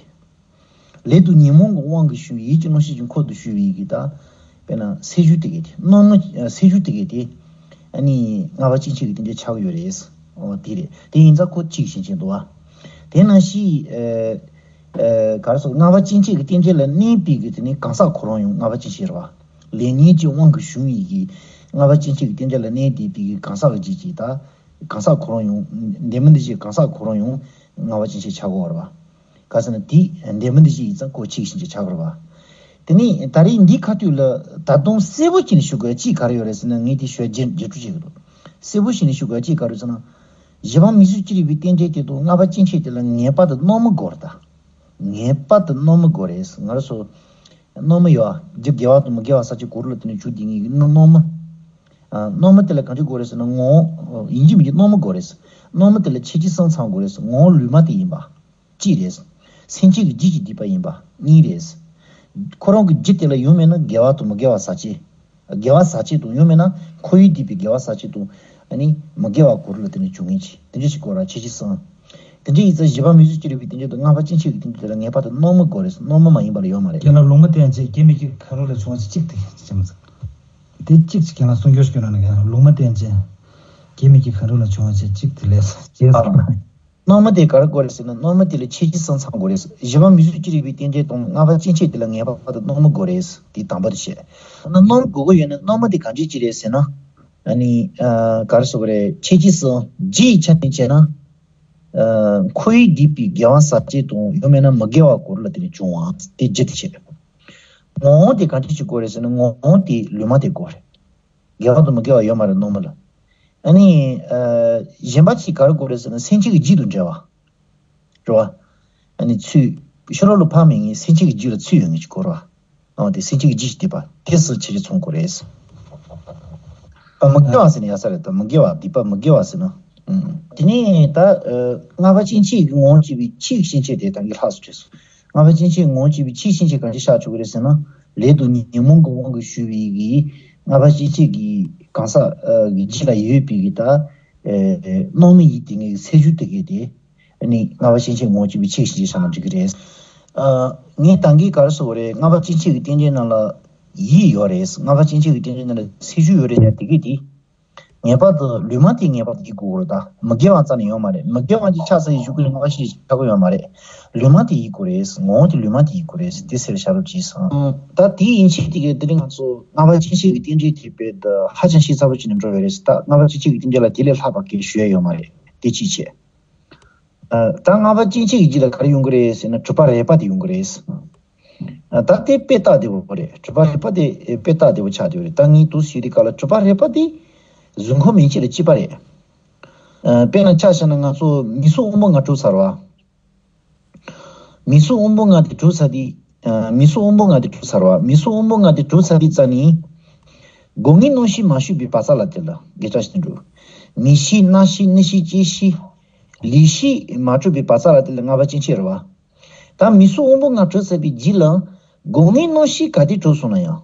ལས་དང་ཉོན་མོངས་ཀྱི་དབང་གིས་བྱུང་བའི་ཡིད་ཀྱི་རྣམ་ཤེས་ཀྱི་འཁོར་དུ་ཞུགས་པའི་གི་ད། དཔེར་ན་སེལ་འཇུག་དེ་གས་དེ། རྣམ་སྨིན་སེལ་འཇུག་དེ་གས་དེ། ཨ་ནི་ལྔ་པ་སྐྱེ་མཆེད་ཀྱི་རྟེན་འབྲེལ་ཆགས་ཀྱི་ཡོད་རེད། འོ་དེ་རེད། དེ་ཡིན་ཙང་ཁོ་གཅིག་ཤིན་ཆེ་འདུག་བ། དེ་ནང་བཞིན། ཨ། ཨ། ག་རེ་ཟེར། ལྔ་པ་སྐྱེ་མཆེད་ཀྱི་རྟེན་འབྲེལ་ལ་གནས་པའི་གི་དེ་ནི་གང་ཟག་ཁོ་རང་ཡང་ལྔ་པ་སྐྱེ་མཆེད་རེད་བ། ལས་ཉོན་གྱི་དབང་གིས་བྱུང་བའི་གི་ལྔ་པ་སྐྱེ་མཆེད་ཀྱི་རྟེན་འབྲེལ་ལ་གནས་ཏེ་པའི་གི་གང་ཟག་གི་རྗེས་ཀྱི་ད། གང་ཟག་ཁོ་རང་ཡང་། འདས་མ་འདས་ཀྱི་གང་ཟག་ཁོ་རང་ཡང་ལྔ་པ་སྐྱེ་མཆེད་ཆགས་ཀྱི་ཡོད་རེད་བ། ག་ཟེར་ན་དེ་འདས་མ་འདས་ཀྱི་ཡིན་ཙང་ཁོ་གཅིག་ཤིན་ཆེ་ཆགས་ཀྱི་རེད་བ། དེ་ནས་ད་རེས་འདིའི་ཁ་ཐུག་ལ་ད་དུང་གསལ་པོ་བྱས་ནས་ཞུ་དགོས་གཅིག་ག་རེ་ཡོད་རེད་ཟེར་ན། ངས་དེ་ཞུ་རྒྱུ་རྒྱུ་འཕྲོ་བྱེད་ཀྱི་འདུག་གསལ་པོ་བྱས་ནས་ཞུ་དགོས་གཅིག་ག་རེ་ཟེར་ན། གཞན་ཕན་མིག་གཟུགས་ཅི་རིགས་པའི་རྟེན་འབྲེལ་དེ་དང་ལྔ་པ་སྐྱེ་མཆེད་དེ་ལ་ངེས་པར་དུ་རྣམ་སྨིན་དགོས་རེད་ད། ངེས་པར་དུ་རྣམ་སྨིན་དགོས་རེད། ང་རང་ཚོ་རྣམ་སྨིན་ཡོད་ཨ། རྒྱུ་དགེ་བ་དང་མི་དགེ་བ་ཟག་བཅས་གོ་རིམ་ལ་བརྟེན་ནས་བྱུང་དེ་ངེས་ཀྱི་རྣམ་སྨིན། ཨ། རྣམ་སྨིན་དེ་ལ་གང་ཅི་དགོས་རེད་ཟེར་ན། ངོ་བོ་ཡིན་གཅིག་མིན་གཅིག་རྣམ་སྨིན་དགོས་རེད། རྣམ་སྨིན་དེ་ལ་ཆོས་ཅན་གསུམ་ཚང་དགོས་རེད། ངོ་བོ་ལུས་མ་དེ་ཡིན་པ། གཅིག་རེད། སེམས་ཅན་གྱི་རྗེས་ཀྱི་བསྡུས་པ་ཡིན་པ་གཉིས་རེད། ཁོ་རང་གི་རྒྱུ་དེ་ལ་ཡང་མིན་ན་དགེ་བ་དང་མི་དགེ་བ་ཟག་བཅས། དགེ་བ་ཟག་བཅས་དང་ཡང་མིན་ན་འཁོར་བའི་བསྡུས་པའི་དགེ་བ་ཟག་བཅས་དང་། ཨ་ནི་མི་དགེ་བ་གོ་རིམ་ལ་བརྟེན་ནས་བྱུང་མཁན་ཅིག་དེ་འདྲ་ཞིག་དགོས་ར། ཆོས་ཅན་གསུམ། དེ་འདྲ་ཡིན་ཙང་གཞན་ཕན་མིག་གཟུགས་ཅི་རིགས་པའི་རྟེན་འབྲེལ་དང་ལྔ་པ་སྐྱེ་མཆེད་ཀྱི་རྟེན་འབྲེལ་དེ་ལ་ངེས་པར་དུ་རྣམ་སྨིན་དགོས་རེད། རྣམ་སྨིན་མ་ཡིན་པ་ལ་ཡོད་མ་རེད། ཁྱེད་རང་ལུང་མ་བསྟན་བྱས་སྐྱེ་མེད་ཀྱི་ཁ་རོ་ལ་བྱུང་བ་ཅིག་གཅིག་དེ་བྱས་མ་ཚར། དེ་གཅིག་ཅིག་ཁྱེད་རང་གསུང་རྒྱུ་ཞིག་ཡོད་ན་ནི། ཁྱེད་རང་ལུང་མ་བསྟན་བྱས་སྐྱེ་མེད་ཀྱི་ཁ་རོ་ལ་བྱུང་བ་ཅིག་གཅིག་དེ་ལས་བྱས་སོང་། རྣམ་སྨིན་དེ་ག་རེ་དགོས་རེད་ཟེར་ན། རྣམ་སྨིན་དེ་ལ་ཆོས་ཅན་གསུམ་ཚང་དགོས་རེད། གཞན་ཕན་མིག་གཟུགས་ཅི་རིགས་པའི་རྟེན་འབྲེལ་དང་ལྔ་པ་སྐྱེ་མཆེད་དེ་ལ་ངེས་པར་དུ་རྣམ་སྨིན་དགོས་རེད། དེ་དང་པོ་དེ་བྱས། ད་ནི་རྣམ་སྨིན་དགོས་ཀྱི་ཡོད་ན་རྣམ་སྨིན་དེ་གང་འདྲ་ཅིག་རེད་ཟེར་ན། ཨ་ནི། ཨ། ག་རེ་ཟེར་དགོས་རེད། ཆོས་ཅན་གསུམ། རྒྱུ་ཡི་ཆ་ནས་བྱས་ན། ཨ། འཁོར་བའི་བསྡུས་པའི་དགེ་བ་ཟག་བཅས་དང་ཡང་མིན་ན་མི་དགེ་བ་གོ་རིམ་ལ་བརྟེན་ནས་བྱུང་བ་དེ་རྒྱུ་དེ་བྱས། ངོ་བོ་དེ་གང་འདྲ་ཅིག་དགོས་རེད་ཟེར་ན། ངོ་བོ་དེ་ལུས་མ་དེ་དགོས་རེད། དགེ་བ་དང་མི་དགེ་བ་ཡོད་མ་རེད་རྣམ་སྨིན་ལ། ཨ་ནི། ཨ། གཞན་པ་ཅིག་ག་རེ་དགོས་རེད་ཟེར་ན། སེམས་ཅན་གྱི་རྗེས་དང་འབྲེལ་བ། རེད་བ། ཨ་ནི་ཚུར་ཕྱི་རོལ་ལ་ཕར་མེད་མཁན། སེམས་ཅན་གྱི་རྗེས་ལ་ཚུར་ཡོང་མཁན་ཅིག་དགོས་རེད་བ། འོ་དེ་སེམས་ཅན་གྱི་རྗེས་ཀྱི་བསྡུས་པ་དེ་སུ་ཆེ་ཆེ་ཚང་དགོས་རེད། ཨ། མི་དགེ་བ་ཟེར་ན་ཡག་ས་རེད་ད། མི་དགེ་བ་བསྡུས་པ་མི་དགེ་བ་ཟེར་ན། ཨང་། དེ་ནས་ད། ཨ། ལྔ་པ་སྐྱེ་མཆེད་ཀྱི་ངོ་བོ་བྱས་པའི་ཆོས་ཀྱི་སྐྱེ་མཆེད་དེ་ད་གིན་ལྷག་སུ་བྲིས་སོང་། ལྔ་པ་སྐྱེ་མཆེད་ངོ་བོ་བྱས་པའི་ཆོས་ཀྱི་སྐྱེ་མཆེད་གང་ཅི་ཤར་ཆོག་གི་རེད་ཟེར་ན། ལས་དང་ཉོན་མོངས་ཀྱི་དབང་གིས་ཞུགས་པའི་གི་ལྔ་པ་སྐྱེ་མཆེད་ཀྱི་གང་ཟག་གི་རྗེས་ལ་ཡོད་པའི་གི་ད། ཨ། རྣམ་སྨིན་ཡིན་དེ་ངེས་ཀྱི་སེལ་འཇུག་དེ་གས་དེ། ཨ་ནི་ལྔ་པ་སྐྱེ་མཆེད་ངོ་བོ་བྱས་པའི་ཆོས་ཀྱི་སྐྱེ་མཆེད་ཤར་ན་འགྲིག་གི་རེད། ཨ། ངས་ད་གིན་ག་རེ་ཟེར་དགོས་རེད། ལྔ་པ་སྐྱེ་མཆེད་ཀྱི་རྟེན་འབྲེལ་ནང་ལ་ཡིད་ཡོད་རེད། ལྔ་པ་སྐྱེ་མཆེད་ཀྱི་རྟེན་འབྲེལ་ནང་ལ་སེལ་འཇུག་ཡོད་རེད་ཡ་དེ་གས་དེ། ངེས་པར་དུ་ལུས་མ་དེ་ངེས་པར་དུ་ཡིད་དགོས་རེད། ད་མི་དགེ་བ་རྩ་ནས་ཡོང་མ་རེད། མི་དགེ་བ་ཅིག་ཆགས་ཚར་ཡི་གཞུག་གུ་ལ་ང་ཞེས་ཆགས་ཀྱི་ཡོད་མ་རེད། ལུས་མ་དེ་ཡིད་དགོས་རེད། ངོ་བོ་དེ་ལུས་མ་དེ་ཡིད་དགོས་རེད། དེ་ཟེར་བྱ་རོགས་གྱིས་སམ། ད་དེའི་ཡིན་ཕྱིར་དེ་གའི་དེ་རིང་ང་ཚོ་ལྔ་པ་སྐྱེ་མཆེད་ཀྱི་རྟེན་འབྲེལ་དེ་དཔེ་ད་ཧ་ཅང་ཤེས་ཚར་བ་ཅིག་ནས་འགྲོ་བས་རེད། ད་ལྔ་པ་སྐྱེ་མཆེད་ཀྱི་རྟེན་འབྲེལ་ལ་དེ་ལས་ལྷག་པ་གི་ཞུ་ཡ་ཡོད་མ་རེད། དེ་གཅིག་བྱས། ད་ལྔ་པ་སྐྱེ་མཆེད་ཀྱི་རྗེས་ལ་ག་རེ་ཡོང་གི་རེད་ཟེར་ན་གྲུབ་པ་རེག་པ་དེ་ཡོང་གི་རེད། ད་དེ་དཔེ་རྟགས་བདེ་བོ་རེད། གྲུབ་པ་རེག་པ་དེ་དཔེ་རྟགས་བདེ་བོ་ཆགས་བསྡད་ཡོད་རེད། ད་ངས་འདུག་ཞུས་དུས་སྐབས་ལ་གྲུབ་པ་རེག་པ་དེ་གཟུགས་འཁོར་མན་ཆད་ལ་གཅིག་པ་རེད། དཔེར་ན་ཆ་བཞག་ན་ང་ཚོ་མིག་ཟུར་དབང་པོ་ལྔ་གྲུབ་ཚར་བ། མིག་ཟུར་དབང་པོ་ལྔ་དེ་གྲུབ་ཚར་དུས། མིག་ཟུར་དབང་པོ་ལྔ་དེ་གྲུབ་ཚར་བ། མིག་ཟུར་དབང་པོ་ལྔ་དེ་གྲུབ་ཚར་དུས་ཙམ་ནས། སྒོ་ལྔའི་སྣང་ཤས་མ་ཞུགས་པའི་བར་མཚམས་ལ་དེ་ལ་དགེ་ཕྲ་ཞིག་འགྲོ། མིག་ཤེས་རྣ་ཤེས་སྣ་ཤེས་ལྕེ་ཤེས། ལུས་ཤེས་མ་གྲུབ་པའི་བར་མཚམས་ལ་དེ་ལ་ལྔ་པ་སྐྱེ་མཆེད་རེད་བ། ད་མིག་ཟུར་དབང་པོ་ལྔ་གྲུབ་ཚར་བའི་རྗེས་ལ། སྒོ་ལྔའི་སྣང་ཤས་ག་དུས་གྲུབ་སོང་ན་ཡང་།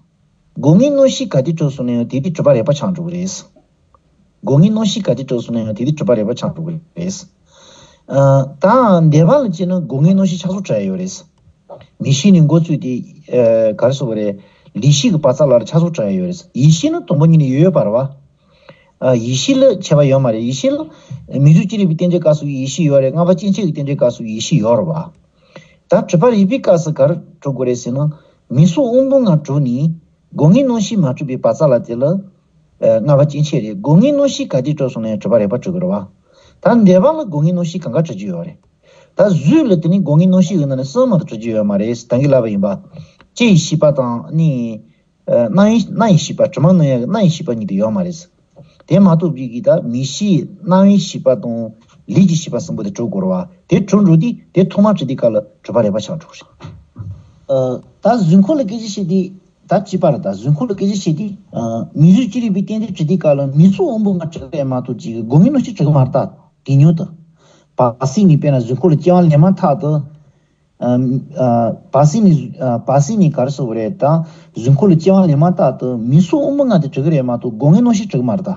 སྒོ་ལྔའི་སྣང་ཤས་ག་དུས་གྲུབ་སོང་ན་ཡང་དེ་དུས་གྲུབ་པ་རེག་པ་ཆགས་འགྲོ་གི་རེད། སྒོ་ལྔའི་སྣང་ཤས་ག་དུས་གྲུབ་སོང་ན་ཡང་དེ་དུས་གྲུབ་པ་རེག་པ་ཆགས་འགྲོ་གི་རེད། ཨ། ད་འདས་པ་ལ་བྱས་ན་སྒོ་ལྔའི་སྣང་ཤས་ཆགས་སོགས་གྲུབ་ཡ་ཡོད་རེད། མིག་ཤེས་ནས་འགོ་བཙུགས་ཏེ། ཨ། ག་རེ་ཟེར་དགོས་རེད། ལུས་ཤེས་ཀྱི་བར་མཚམས་ལ་ཆགས་སོགས་གྲུབ་ཡ་ཡོད་རེད། ཡིད་ཤེས་ནི་དང་པོ་ཉིད་ནས་ཡོད་ཡོད་པ་རེད་བ། ཨ། ཡིད་ཤེས་ལ་ཁྱད་པར་ཡོད་མ་རེད། ཡིད་ཤེས་ལ་མིག་ཟུར་གཅིག་རེག་པའི་རྟེན་འབྲེལ་སྐབས་སུ་ཡིད་ཤེས་ཡོད་རེད། ལྔ་པ་སྐྱེ་མཆེད་ཀྱི་རྟེན་འབྲེལ་སྐབས་སུ་ཡིད་ཤེས་ཡོད་རེད་བ། ད་གྲུབ་པ་རེག་པའི་སྐབས་སུ་ག་རེ་གྲུབ་དགོས་རེད་ཟེར་ན། མིག་ཟུར་དབང་པོ་ལྔ་གྲུབ་ནས་སྒོ་ལྔའི་སྣང་ཤས་མ་གྲུབ་པའི་བར་མཚམས་ལ་དེ་ལ། ཨ། ལྔ་པ་སྐྱེ་མཆེད་རེད། སྒོ་ལྔའི་སྣང་ཤས་ག་དུས་གྲུབ་སོང་ན་ཡང་གྲུབ་པ་རེག་པ་གྲུབ་དགོས་རེད་བ། ད་འདས་པ་ལ་སྒོ་ལྔའི་སྣང་ཤས་གང་ག་གྲུབ་ཀྱི་ཡོད་རེད། ད་གཟུགས་ལ་དེ་ནི་སྒོ་ལྔའི་སྣང་ཤས་ཀྱི་ནང་ནས་གསུམ་མ་གཏོགས་གྲུབ་ཀྱི་ཡོད་མ་རེད། ད་གིན་ལབ་པ་ཡིན་པ། ལྕེ་ཡི་ཤེས་པ་དང་ནི། ཨ། རྣ་ཡི་རྣ་ཡི་ཤེས་པ། དྲི་མ་རྣམས་ཡང་རྣ་ཡི་ཤེས་པ་གཉིས་དེ་ཡོད་མ་རེད། དེ་མ་གཏོགས་པའི་གི་ད་མིག་ཤེས་རྣ་བའི་ཤེས་པ་དང་ལུས་ཀྱི་ཤེས་པ་གསུམ་པོ་དེ་གྲུབ་དགོས་རེད་བ། དེ་གྲུབ་འགྲོ་དུས་དེ་ཐོག་མར་གྲུབ་དུས་སྐབས་ལ་གྲུབ་པ་རེག་པ་ཆགས་འགྲོ་གི་རེད། ཨ། ད་གཟུགས་འཁོར་ལ་སྐད་ཆ་བཤད་དུས་ད་གཅིག་པ་རེད། ད་གཟུགས་འཁོར་ལ་སྐད་ཆ་བཤད་དུས། ཨ། མིག་ཟུར་གཅིག་རེག་པའི་རྟེན་འབྲེལ་གྲུབ་དུས་སྐབས་ལ་མིག་ཟུར་དབང་པོ་ལྔ་གྲུབ་པ་མ་གཏོགས་ཅིག་སྒོ་ལྔའི་སྣང་ཤས་གྲུབ་ཀྱི་མ་རེད། ད་དེ་ཉིད་དུ། བར་སྲིད་ནས་དཔེར་ན་གཟུགས་འཁོར་ལ་སྐྱེ་བ་ལེན་མ་ཐག་ཏུ། ཨ། ཨ། བར་སྲིད་ནས། ཨ། བར་སྲིད་ནས་ག་རེ་ཟེར་དགོས་རེད། ད་གཟུགས་འཁོར་ལ་སྐྱེ་བ་ལེན་མ་ཐག་ཏུ་མིག་ཟུར་དབང་པོ་ལྔ་དེ་གྲུབ་ཀྱི་རེད་མ་གཏོགས་སྒོ་ལྔའི་སྣང་ཤས་གྲུབ་ཀྱི་མ་རེད། ད་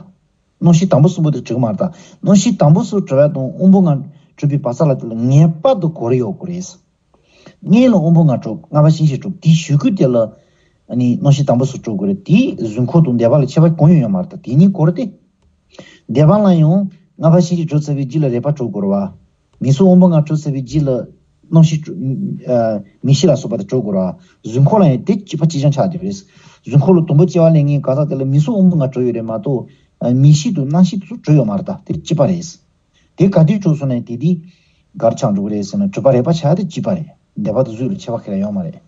སྣང་ཤས་དང་པོ་གསུམ་པོ་དེ་གྲུབ་ཀྱི་མ་རེད། ད་སྣང་ཤས་དང་པོ་གསུམ་གྲུབ་པ་དང་དབང་པོ་ལྔ་གྲུབ་པའི་བར་མཚམས་ལ་དེ་ལ་ངེས་པར་དུ་གོ་རེ་ཡོད་དགོས་རེད། སྔོན་ལ་དབང་པོ་ལྔ་གྲུབ། ལྔ་པ་སྐྱེ་མཆེད་གྲུབ། དེའི་གཞུག་གུ་དེ་ལ་ཨ་ནི་སྣང་ཤས་དང་པོ་གསུམ་གྲུབ་དགོས་རེད། དེ་གཟུགས་འཁོར་དང་འདས་པ་ལ་ཁྱད་པར་གང་ཡང་ཡོད་མ་རེད། ད་དེ་གཉིས་གོ་རེ་སྟེ། འདས་པ་ལ་ཡང་ལྔ་པ་སྐྱེ་མཆེད་གྲུབ་ཚར་བའི་རྗེས་ལ་རེག་པ་གྲུབ་དགོས་རེད་བ། མིག་ཟུར་དབང་པོ་ལྔ་གྲུབ་ཚར་བའི་རྗེས་ལ་རྣམ་ཤེས་གྲུབ། ཨ། མིག་ཤེས་ལ་སོགས་པ་དེ་གྲུབ་དགོས་རེད་བ། གཟུགས་འཁོར་ལ་ཡང་དེ་གཅིག་པ་གཅིག་རྐྱང་ཆགས་བསྡད་ཡོད་རེད། གཟུགས་འཁོར་ལ་དང་པོ་སྐྱེ་བ་ལེན་མཁན་ག་ས་དེ་ལ་མིག་ཟུར་དབང་པོ་ལྔ་གྲུབ་ཡོད་རེད་མ་གཏོགས། ཨ། མིག་ཤེས་དང་རྣམ་ཤེས་དེ་ཚོ་གྲུབ་ཡོད་མ་རེད། ད་དེ་གཅིག་པ་རེད། དེ་ག་དུས་གྲུབ་སོང་ན་དེ་དུས་ག་རེ་ཆགས་འགྲོ་གི་རེད་ཟེར་ན་གྲུབ་པ་རེག་པ་ཆགས་དེ་གཅིག་པ་རེད། འདས་པ་དང་གཟུགས་ལ་ཁྱད་པར་ག་ལ་ཡོད་མ་རེད།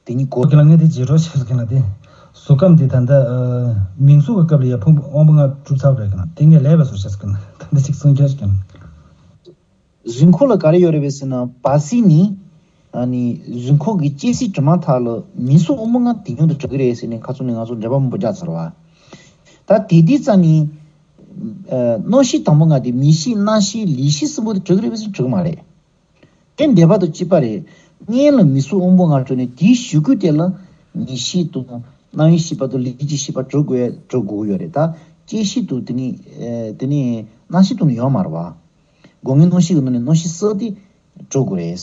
དེ་གཉིས་གོ། ཁྱེད་ལ་ངས་དེ་རྗེས་གྲོགས་བྱས་ཟེར་མཁན་ལ་དེ། གཟུགས་ཁམས་དེ་ད་ལྟ་ཨ་མིག་ཟུར་གྱི་སྐབས་ལ་ཡ་ཕུང་པོ་དབང་པོ་ལྔ་གྲུབ་ཚར་བ་རེད་གི་ན། དེ་ངས་ལས་པའི་བཟོ་བྱས་ཟེར་མཁན་ལ་ད་འདི་ཅིག་གསུང་རྒྱུ་ཞིག་གི་ན། གཟུགས་འཁོར་ལ་ག་རེ་ཡོད་རེད་པས་ཟེར་ན་བར་སྲིད་ནས་ཨ་ནི་གཟུགས་འཁོར་གྱི་སྐྱེ་སྲིད་དྲི་མ་མཐའ་ལ་མིག་ཟུར་དབང་པོ་ལྔ་དེ་མཉམ་དུ་གྲུབ་ཀྱི་རེད་ཟེར་ནས་ཁ་ཚུར་ནས་ང་ཚོ་འགྲེལ་པ་མང་པོ་རྒྱག་ཚར་བ། ད་དེ་དུས་ཙམ་ནས་ཨ་རྣམ་ཤེས་དང་པོ་ལྔ་དེ་མིག་ཤེས་རྣ་ཤེས་ལུས་ཤེས་གསུམ་པོ་དེ་གྲུབ་ཀྱི་རེད་པས་ཟེར་ན་གྲུབ་ཀྱི་མ་རེད། དེ་འདས་པ་དང་གཅིག་པ་རེད། སྔོན་ལ་མིག་ཟུར་དབང་པོ་ལྔ་གྲུབ་ནས་དེའི་གཞུག་གུ་དེ་ལ་མིག་ཤེས་དང་རྣ་བའི་ཤེས་པ་དང་ལུས་ཀྱི་ཤེས་པ་གྲུབ་དགོས་གྲུབ་དགོས་ཡོད་རེད། ད་སྐྱེ་ཤི་དང་དེ་ནི་ཨེ་དེ་ནི་རྣམ་ཤེས་དང་ནི་ཡོད་མ་རེད་བ། སྒོ་ལྔའི་རྣམ་ཤེས་ཀྱི་ནང་ནས་རྣམ་ཤེས་གསུམ་དེ་གྲུབ་དགོས་རེད།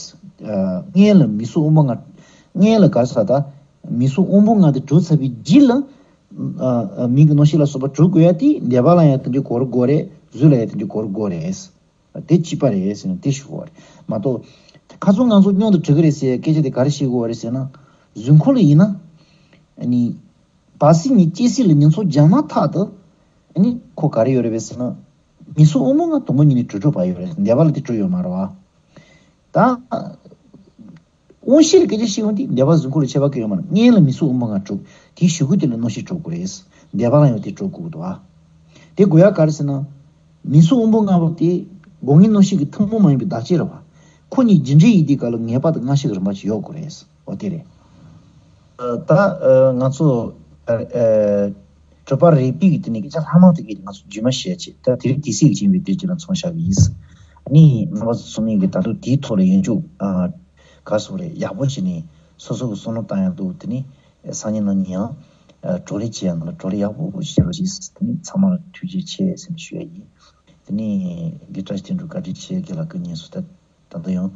ཨ་སྔོན་ལ་མིག་ཟུར་དབང་པོ་ལྔ། སྔོན་ལ་ག་རེ་ཟེར་ད། མིག་ཟུར་དབང་པོ་ལྔ་དེ་གྲུབ་ཚར་བའི་རྗེས་ལ། ཨ་ཨ་མིག་གི་རྣམ་ཤེས་ལ་སོགས་པ་གྲུབ་དགོས་ཡ་དེ་འདས་པ་ལ་ཡང་དེ་འདྲའི་གོ་རུ་དགོས་རེད། གཟུགས་ལ་ཡང་དེ་འདྲའི་གོ་རུ་དགོས་རེད། དེ་གཅིག་པ་རེད་ཟེར་ནས་དེ་ཞུ་བ་རེད་མ་གཏོགས། ཁ་སང་ང་ཚོ་མཉམ་དུ་འགྲིག་གི་རེད་ཟེར་སྐད་ཆ་དེ་ག་རེ་བཤད་དགོས་པ་རེད་ཟེར་ན། གཟུགས་འཁོར་ལ་ཡིན་ན། ཨ་ནི། བར་སྲིད་ནས་སྐྱེ་སྲིད་ལ་མྱོང་ཚོར་སྦྱངས་མ་ཐག་ཏུ། ཨ་ནི་ཁོ་ག་རེ་ཡོད་རེད་པས་ཟེར་ན། མིག་ཟུར་དབང་པོ་ལྔ་དང་པོ་ཉིད་ནས་གྲུབ་གྲུབ་པ་ཡོད་རེད། འདས་པ་ལ་དེ་གྲུབ་ཡོད་མ་རེད་བ། ད། དབང་ཤེས་ལ་སྐད་ཆ་བཤད་ཡོང་དུས་འདས་པ་གཟུགས་འཁོར་ལ་ཁྱད་པར་གང་ཡང་ཡོད་མ་རེད། སྔོན་ལ་མིག་ཟུར་དབང་པོ་ལྔ་གྲུབ། དེའི་གཞུག་གུ་དེ་ལ་རྣམ་ཤེས་གྲུབ་དགོས་རེད། འདས་པ་ལ་ཡང་དེ་གྲུབ་དགོས་འདུག་བ། དེ་དགོས་ཡ་ག་རེ་ཟེར་ན། མིག་ཟུར་དབང་པོ་ལྔ་པོ་དེ་སྒོ་ལྔའི་རྣམ་ཤེས་ཀྱི་ཐུན་མོང་མ་ཡིན་པའི་བདག་རྐྱེན་རེད་བ། ཁོ་གཉིས་རྒྱུ་འབྲས་ཡིན་དུས་ག་ལ་ངེས་པར་དུ་སྔ་ཕྱི་གི་རིམ་པ་ཅིག་ཡོད་དགོས་རེད། འོ་དེ་རེད། ཨ་ད་ཨ་ང་ཚོ་ཨ་ཨ་གྲུབ་པ་རིགས་པའི་གི་དེ་ནས་སྐད་ཆ་ལྷག་མ་དེ་གི་ང་ཚོ་རྗེས་མ་བཤད་ཅིག་ད་དེ་རིང་དུས་ཚོད་ཀྱི་རྐྱེན་པས་དེ་རྗེས་ལ་མཚམས་བཞག་གི་ཡིན། ཨ་ནི་རྣམ་པ་ཚོ་ཚང་མས་གི་ད་དུང་དེའི་ཐོག་ལ་ཡོན་ཆབ་ཨ་ག་སོགས་རེད་ཡག་པོ་བྱས་ནས་སོ་སོ་གི་བསམ་བློ་བཏང་ཡག་འདུག་དེ་ནས་སང་ཉིན་གནངས་ཉིན་ཡང་ཨ་བགྲོ་གླེང་བྱེད་ཡག་ནང་ལ་བགྲོ་གླེང་ཡག་པོ་བྱེད་རོགས་གྱིས། དེ་ནས་ཚང་མ་ལ་ཐུགས་རྗེ་ཆེ་ཟེར་ནས་ཞུ་ཡ་ཡིན། དེ་ནས་དགེ་བཀྲ་ཤིས་དོན་གྲུབ་བཀའ་དྲིན་ཆེ། རྒན་ལགས་སྐུ་ངལ་གསོ་ད་ད་ལྟ་ཡང་